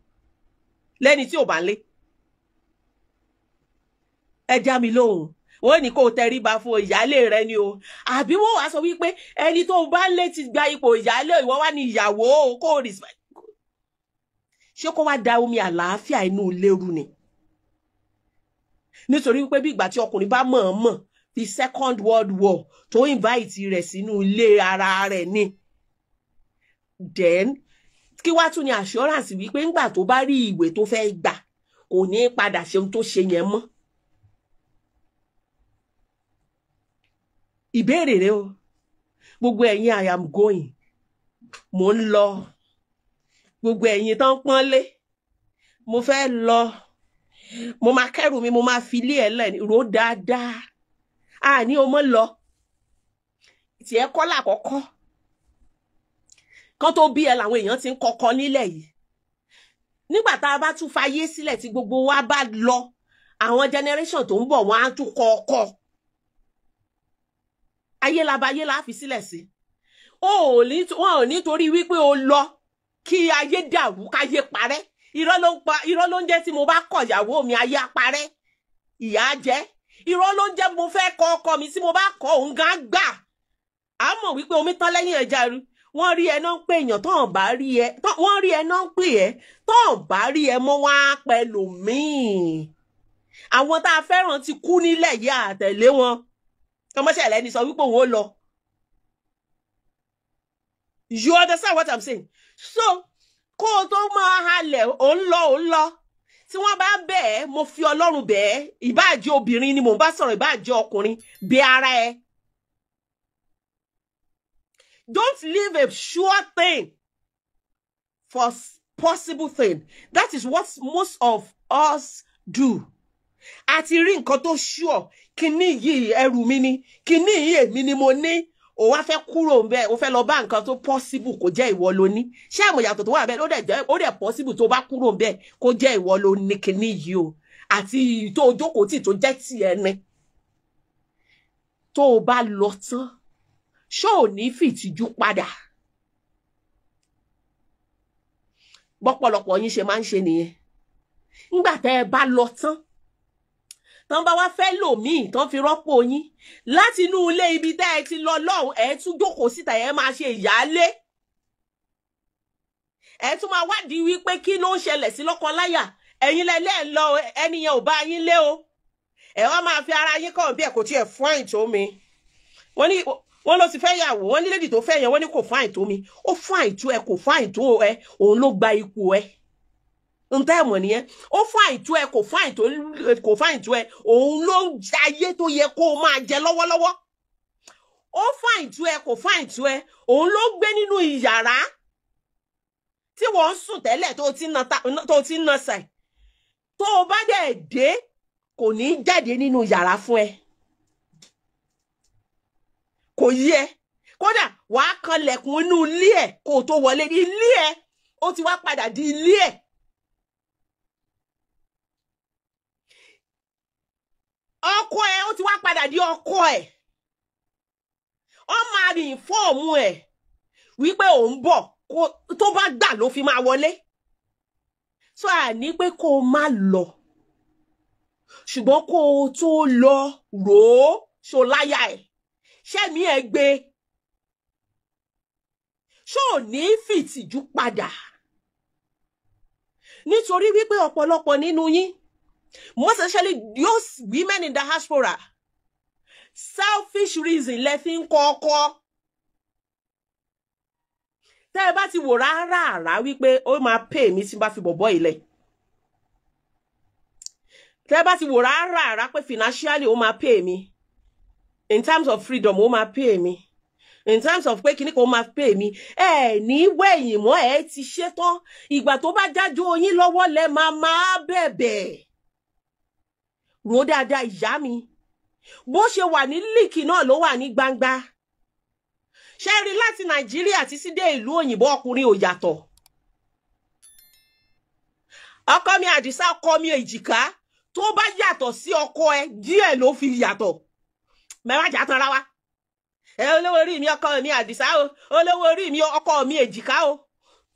lẹ́ni tí ò bá ń lé? Ẹ já mi lóhùn. Wọ́n ní kó o tẹríba fún ìyálé rẹ̀ ni o, àbí wọ́n wàá sọ wípé ẹni tó bá ń lé ti gba ipò ìyálé, ìwọ wá ní ìyàwó o, kó o respect? Ṣé kó wá da omi àlàáfíà inú ilé rú ni? Nítorí wípé bí ìgbà tí ọkùnrin bá mọ̀ọ́mọ̀ fi Second World War tó invite rẹ̀ sínú ilé ara rẹ̀ ni. Then kí wá tún ní assurance wípé ńgbà tó bá rí ìwé tó fẹ́ gbà, kò ní padà ṣe ohun tó ṣe yẹn mọ́? Ìbéèrè rẹ o. Gbogbo ẹ̀yin I am going, mo ń lọ. Gbogbo ẹ̀yin tán pọ́nlé, mo fẹ́ lọ, mo máa kẹ́rù mi, mo máa fi ilé ẹ̀ lẹ̀ ró dáadáa. Àní o mọ́ lọ, tiẹ̀ kọ́ lákọ̀ọ́kọ́ kan tó bí ẹ làwọn èèyàn ti ń kọ́kọ́ nílẹ̀ yìí. Nígbà tá a bá tún fayé sílẹ̀ tí gbogbo wa bá lọ, àwọn generation tó ń bọ̀ wọ́n á tún kọ́kọ́. Ayé labayé la fi sílẹ̀ sí. Wọn ò nítorí wípé o lọ kí ayé dàrú, káyé parẹ́. Irọ́ ló ń pa, irọ́ ló ń jẹ́ tí mo bá kọ̀ ìyàwó mi ayé á parẹ́, ìyà á jẹ. Irọ́ ló ń jẹ́ mo fẹ́ kọ ọkọ mi, tí mo bá kọ òun gan gbà. Á mọ̀ wípé omi tán lẹ́yìn ẹja ru. Wọ́n rí ẹ náà ń pè èèyàn, tán bá rí ẹ, wọ́n rí ẹ náà ń pè ẹ, tán bá rí ẹ mọ́ wọ́n á pẹ̀lú míì. Àwọn tá a fẹ́ràn ti kú nílẹ̀ yìí, àtẹ̀lé wọn. Ọmọṣẹ́lẹ̀ ni sọ wípé òun ó lọ. You understand what I'm saying? So, kó o tó máa halẹ̀, ò ń lọ, ò ń lọ. Tí wọ́n bá bẹ̀ ẹ́, mo fi Ọlọ́run bẹ̀ ẹ́, ìbáà jẹ́ obìnrin ni mò ń bá sọ̀rọ̀, ìbáà jẹ́ ọkùnrin, bẹ̀ ara ẹ. Don't leave a sure thing for possible thing. That is what most of us do. Àti rí nǹkan tó sure, kíní yìí ẹrù mi ni, kíní yìí èmi ni mo ní. O wá fẹ́ kúrò ńbẹ̀, o fẹ́ lọ bá nǹkan tó possible kó jẹ́ ìwọ ló ní. Ṣé àmọ̀ ìyàtọ̀ tó wà bẹ́ẹ̀? Ó dẹ̀ possible tó bá kúrò ńbẹ̀ kó jẹ́ ìwọ ló ní kíní yìí o. Àti tó jókòó tì tó jẹ́ tiẹ̀ ni. Tó o bá lọ tán, ṣó ò ní fìtìjú padà? Bọ́pọ̀lọpọ̀ yín ṣe máa ń ṣe nìyẹn. Nígbà tẹ́ ẹ bá lọ tán, tán bá wá fẹ́ lò míì tán fi rọ́pò yín láti inú ilé ibi tẹ́ ẹ ti lọ lọ́hùn, ẹ tún jókòó síta, ẹ máa ṣe ìyáálé, ẹ tún máa wádìí wípé kí ló ń ṣẹlẹ̀ sí lọ́kọláya. Ẹ̀yin lẹ́lẹ́ ń lọ, ẹni yẹn ò bá yín lé o, ẹ wá máa fi ara yín kàn bí ẹ kò tiẹ̀ fine tó mi. Wọ́n ní wọ́n ló ti fẹ́ yàwó, wọ́n ní lady tó fẹ́ yẹn, wọ́n ní kò fine tó mi. Ó fine tó ẹ, kò fine tó ẹ, òun ló gba ipò ẹ. N tẹ́ mọ̀ nìyẹn. Ó fine tó ẹ, kò fine tó, kò fine tó ẹ, òun ló ń jayé tó yẹ kó o máa jẹ lọ́wọ́lọ́wọ́. Ó fine tó ẹ, kò fine tó ẹ, òun ló gbé nínú ìyàrá tí wọ́n ń sùn tẹ́lẹ̀ tó ti ń na sàì. Tó o bá dẹ̀ dé, kò ní jáde nínú yàrá fún ẹ, kò yí ẹ. Kódà wàá kanlẹ̀kùn inú ilé ẹ̀ kó o tó wọlé. Ilé ẹ̀ ó ti wá padà di ilé ẹ̀. Ọkọ ẹ̀ ó ti wá padà di ọkọ ẹ̀. Ó máa rìn fọ́ọ̀mù ẹ̀ wípé òun bọ̀, tó bá gbà ló fi máa wọlé. So àní pé kó o má lọ, ṣùgbọ́n kó o tó lọ rò ó, ṣo láyà ẹ̀, ṣẹ́mi ẹ̀ gbé, ṣó ò ní fìtìjú padà. Nítorí wípé ọ̀pọ̀lọpọ̀ nínú yín, most especially those women in diaspora, selfish reason lẹ fi ń kọ ọkọ. Tẹ́ ẹ bá ti wò rárá rárá wípé ó máa pay mi tí n bá fi bọ̀bọ̀ ilẹ̀, tẹ́ ẹ bá ti wò rárá rárá pé financially ó máa pay mi, in terms of freedom ó máa pay mi, in terms of pé kíní kan ó máa pay mi, ẹ ní wẹ̀yìn mọ́, ẹ ti ṣe tán. Ìgbà tó bá jájú oyin lọ́wọ́ lẹ máa máa bẹ̀bẹ̀. Rò dáadáa ìyá mi, bó ṣe wà ní líìkì náà ló wà ní gbangba. Ṣé rí láti Nàìjíríà títí dé ìlú òyìnbó, ọkùnrin ò yàtọ̀. Ọkọ mi Àdìsá, ọkọ mi Èjìká, tó bá yàtọ̀ sí ọkọ ẹ díẹ̀ ló fi yàtọ̀. Mẹ́wàá jà tán ra wa. Ẹ olówó orí mi ọkọ mi Àdìsá o, olówó orí mi ọkọ mi Èjìká o,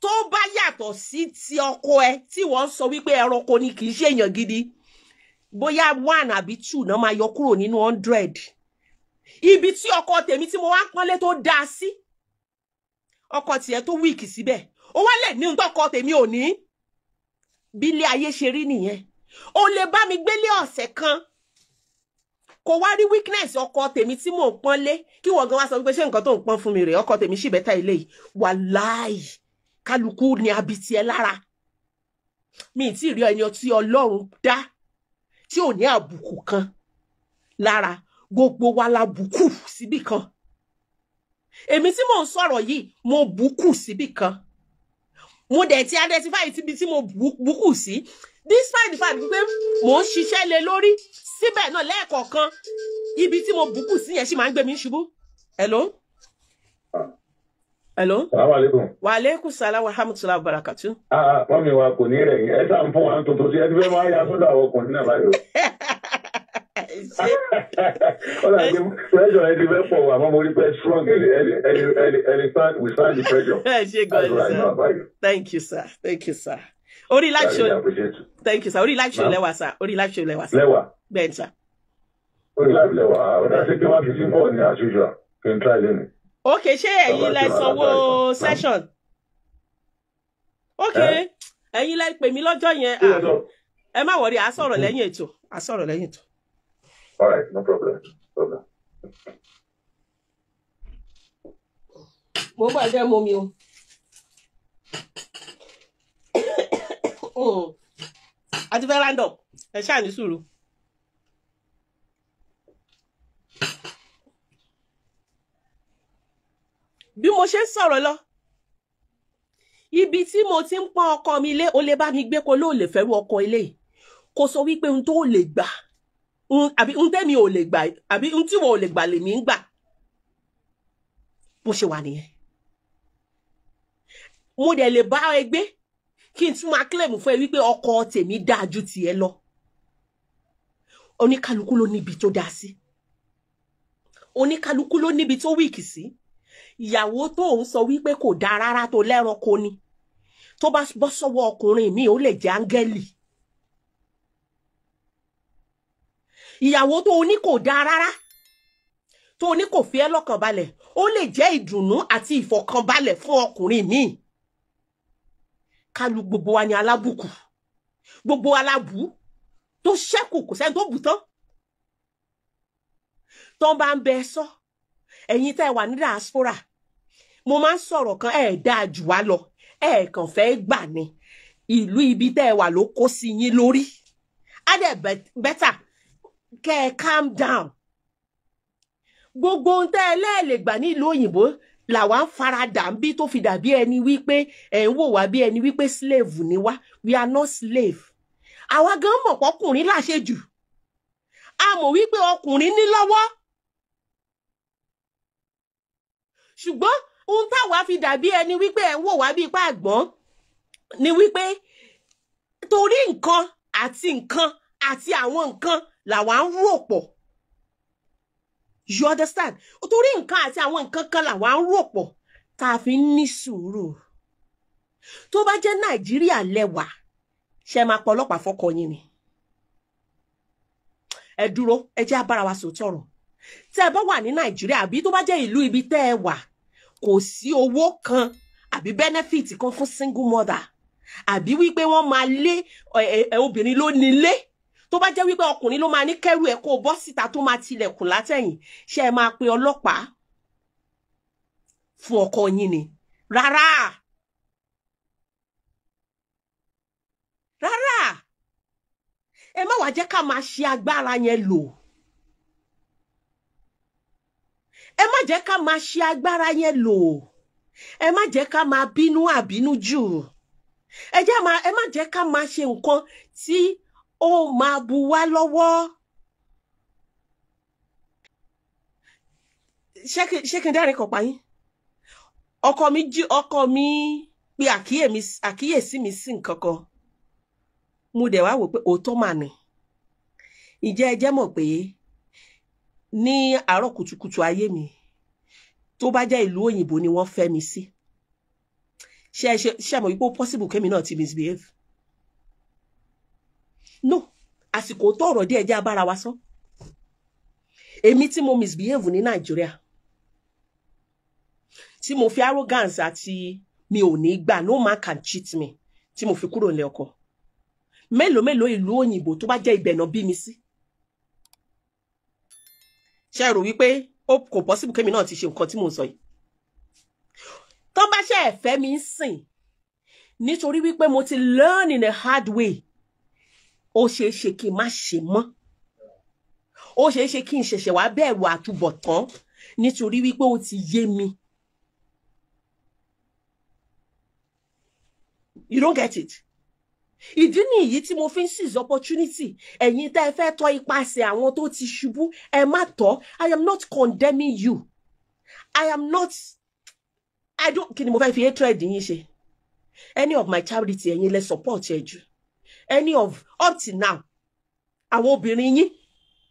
tó bá yàtọ̀ sí ti ọkọ ẹ tí wọ́n sọ wípé ẹranko ni kì í ṣe èèyàn gidi, bóyá 1 àbí 2 náà máa yọ kúrò nínú 100. Ibi tí ọkọ tèmi tí mo wá pọ́nlé tó dáa sí, ọkọ tiẹ̀ tó wíìkì síbẹ̀, ó wá lè ní ohun tọkọ tèmi ò ní. Bí ilé ayé ṣe rí nìyẹn. O lè bá mi gbélé ọ̀sẹ̀ kan, kò wá rí weakness ọkọ tèmi tí mò ń pọ́nlé, kí wọ́n gan wá sọ wípé ṣé nǹkan tó ń pọ́n fún mi rèé, ọkọ tèmi sì bẹ́tà ilé yìí. Wàláì, kálukú ni abiti ẹ lára. Mi ì tí ì rí ẹni tí Ọlọ́run dá tí ò ní àbùkù kan lára. Gbogbo wa la bùkù síbì kan. Èmi tí mò ń sọ̀rọ̀ yìí, mo bùkù síbì kan. Mo dẹ̀ ti identify síbi tí mo bùkù sí, despite the fact pé mò ń ṣiṣẹ́ lé lórí síbẹ̀ náà lẹ́ẹ̀kọ̀ọ̀kan, ibi tí mo bùkù sí yẹn sì máa ń gbé mi ṣubú. Hello? Hello? Salaam alaikum. Wa alaikum salam wa rahmatullahi wa barakatuh. Wọ́n mi wa kò ní rẹ̀ yín. Ẹ sáà ń fún wa tuntun sí ẹ ti fẹ́ máa ya sọ́dọ̀ àwọn ọkùnrin náà báyìí o. Pressure ẹ ti fẹ́ pọ̀ àmọ́ mo rí pé strong ẹni stand we stand the pressure. Ẹ ṣe gan ni sir. Thank you sir. Thank you sir. Orí live show. Thank you sir. Orí live show lẹ́wà sir. Orí live show lẹ́wà sir. Lẹ́wà. Bẹ́ẹ̀ sir. Orí live lẹ́wà. Ọ̀dà ṣé kí wọ́n fi sí bọ́ọ̀ ní as usual kí n try lẹ́nu. Ok, ṣé ẹ̀yin lẹ sanwó session? Ok, ẹ̀yin lẹ pè mí lọ́jọ́ yẹn. Ẹ má wọrí, a sọ̀rọ̀ lẹ́yìn ètò. A sọ̀rọ̀ lẹ́yìn ètò. All right, no problem. Problem. Mo bá jẹ́ mú mi o. A ti fẹ́ round up. Ẹ ṣáà ní sùúrù. Bí mo ṣe ń sọ̀rọ̀ lọ, ibi tí mo ti ń pọ́n ọkọ mi lé, ó lè bá mi gbé kó ló lè fẹ́rù ọkọ ilé yìí. Kó sọ wípé ohun tó lè gbà, àbí ohun tẹ́mi ò lè gbà, àbí ohun tí wọ́n ò lè gbà lèmi ń gbà. Bó ṣe wà nìyẹn. Mo dẹ̀ lè bá ẹ gbé kí n tún máa claim fún ẹ wípé ọkọ tèmi dáa ju tiẹ̀ lọ. Oníkálukú ló níbi tó dáa sí. Oníkálukú ló níbi tó wíìkì sí. Ìyàwó tó ń sọ wípé kò dáa rárá tó lẹ́ranko ni. Tó bá bọ́ sọ́wọ́ ọkùnrin mi, ó lè jẹ́ áńgẹ́lì. Ìyàwó tó o ní kò dáa rárá, tó o ní kò fi ẹ́ lọ́kàn balẹ̀, ó lè jẹ́ ìdùnnú àti ìfọ̀kànbalẹ̀ fún ọkùnrin mi. Kálu gbogbo wa ni alábùkù, gbogbo alábù tó ṣẹ́kù, kò sẹ́ni tó bù tán. Tó bá ń bẹ sọ, ẹ̀yin tẹ́ wà ní diaspora, mo máa ń sọ̀rọ̀ kan, ẹ̀ dáa jù wá lọ, ẹ̀ kàn fẹ́ gbà ní ìlú ibi tẹ́ wà ló kó sí yín lórí. Á dẹ̀ bẹ́tà kẹ́ ẹ calm down. Gbogbo ohun tẹ́ ẹ lẹ́ẹ̀lẹ̀ gbà ní ìlú òyìnbó làwa ń faradà ń bí, tó fi dàbí ẹni wípé ẹ̀ ń wò wá bí ẹni wípé slave ni wá. We are not slave. Àwa gan mọ̀ pọ́kùnrin láṣejù, a mọ̀ wípé ọkùnrin ní lọ́wọ́, ṣùgbọ́n ohun táwa fi dàbí ẹni wípé ẹ̀ ń wò wá bí ipá àgbọ̀n ni wípé torí nǹkan àti nǹkan àti àwọn nǹkan làwa ń rò pọ̀. You understand? Torí nǹkan àti àwọn nǹkan kan làwa ń rò pọ̀ tá a fi ń ní sùúrù. Tó bá jẹ́ Nàìjíríà lẹ́wà, ṣe máa pọ̀ ọlọ́pàá fọ́kọ yín ni? Ẹ dúró, ẹ jẹ́ abára wa sòótọ́ ọ̀rọ̀. Tẹ́ ẹ bá wà ní Nàìjíríà àbí tó bá jẹ́ ìlú ibi tẹ́ ẹ wà, kò sí owó kan àbí benefit kan fún single mother, àbí wípé wọ́n máa lé obìnrin ló nílé. Tó bá jẹ́ wípé ọkùnrin ló máa ní kẹ́rù ẹ̀ kó bọ́ síta tó máa tilẹ̀kùn látẹ̀yìn, ṣé ẹ máa pe ọlọ́pàá fún ọkọ yín ni? Rárá, rárá. Ẹ má wàá jẹ́ ká máa ṣe agbára yẹn lò. Ẹ má jẹ́ ká máa ṣe agbára yẹn lò. Ẹ má jẹ́ ká máa bínú àbínú jù. Ẹ má jẹ́ ká máa ṣe nǹkan tí ó máa bu wá lọ́wọ́. Ṣé kí n dẹ́rìn kan pa yín? Ọkọ mi pe àkíyèsí mi sí nǹkan kan. Mo dẹ̀ wá wò pé òótọ́ mà ní. Ǹjẹ́ ẹ jẹ́ mọ̀ pé ní àárọ̀ kùtùkùtù ayé mi, tó bá jẹ́ ìlú òyìnbó ni wọ́n fẹ́ mi sí, ṣé mọ̀ wípé ó possible kémi náà ti misbehave? No, àsìkò tó ọ̀rọ̀ díẹ̀ jẹ́ abára wa sọ. Èmi tí mo misbehave ní Nàìjíríà, tí mo fi arrogance àti mi ò ní gbà, no man can cheat me, tí mo fi kúrò nílé ọkọ. Mélòó mélòó ìlú òyìnbó tó bá jẹ́ ibẹ̀ náà bí mi sí. Ṣé ẹ rò wípé ó kò possible kémi náà ti ṣe nǹkan tí mò ń sọ yìí? Tó bá ṣe ẹ̀fẹ́ mi ń sìn, nítorí wípé mo ti learn in a hard way, ó ṣeé ṣe kí n má ṣe mọ́. Ó ṣeé ṣe kí n ṣẹ̀ṣẹ̀ wá bẹ̀rù àtúbọ̀tán nítorí wípé ó ti yé mi. You don't get it. Ìdí nìyí tí mo fi ń seize opportunity. Ẹ̀yin tẹ́ ẹ fẹ́ tọ́ ipasẹ̀ àwọn tó ti ṣubú, ẹ má tọ́. I am not condemning you. I am not. I don't. Kí ni mo fẹ́ fi hatred yín ṣe? Any of my charity, ẹ̀yin lẹ support ẹ jù. Any of up till now, àwọn obìnrin yín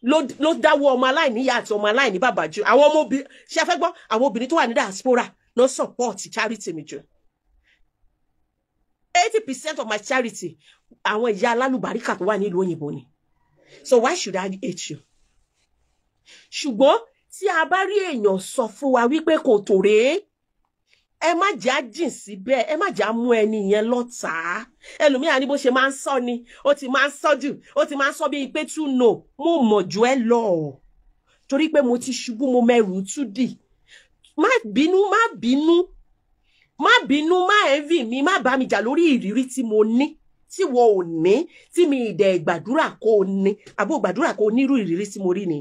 ló dáwọ́ ọmọ aláìníyá àti ọmọ aláìní bàbá jù. Àwọn ọmọ obìnrin, ṣé ẹ fẹ́ gbọ́? Àwọn obìnrin tó wà ní diaspora ló support charity mi jù. 80% of my charity, àwọn ìyá alálùbáríkà tó wà nílùú òyìnbó ni. So why should I hate you? Ṣùgbọ́n tí a bá rí èèyàn sọ fún wa wípé kò tó rèé, ẹ má jẹ́ á jìn síbẹ̀, ẹ má jẹ́ á mú ẹni yẹn lọ́tàá. Ẹlòmíràn ní bó ṣe máa ń sọ ni, ó ti máa ń sọ jù, ó ti máa ń sọ bíi pé tún no, mo mọ̀ jù ẹ lọ. Torí pé mo ti ṣubú, mo mẹ́rù tú dì. Má bínú, má bínú. Má bínú, má envy mi, má bá mi jà lórí ìrírí tí mo ní, tí wọ́n ò ní, tí mi ìdẹ̀ gbàdúrà kó o ní, àbó gbàdúrà kó o nírú ìrírí tí mo rí ni.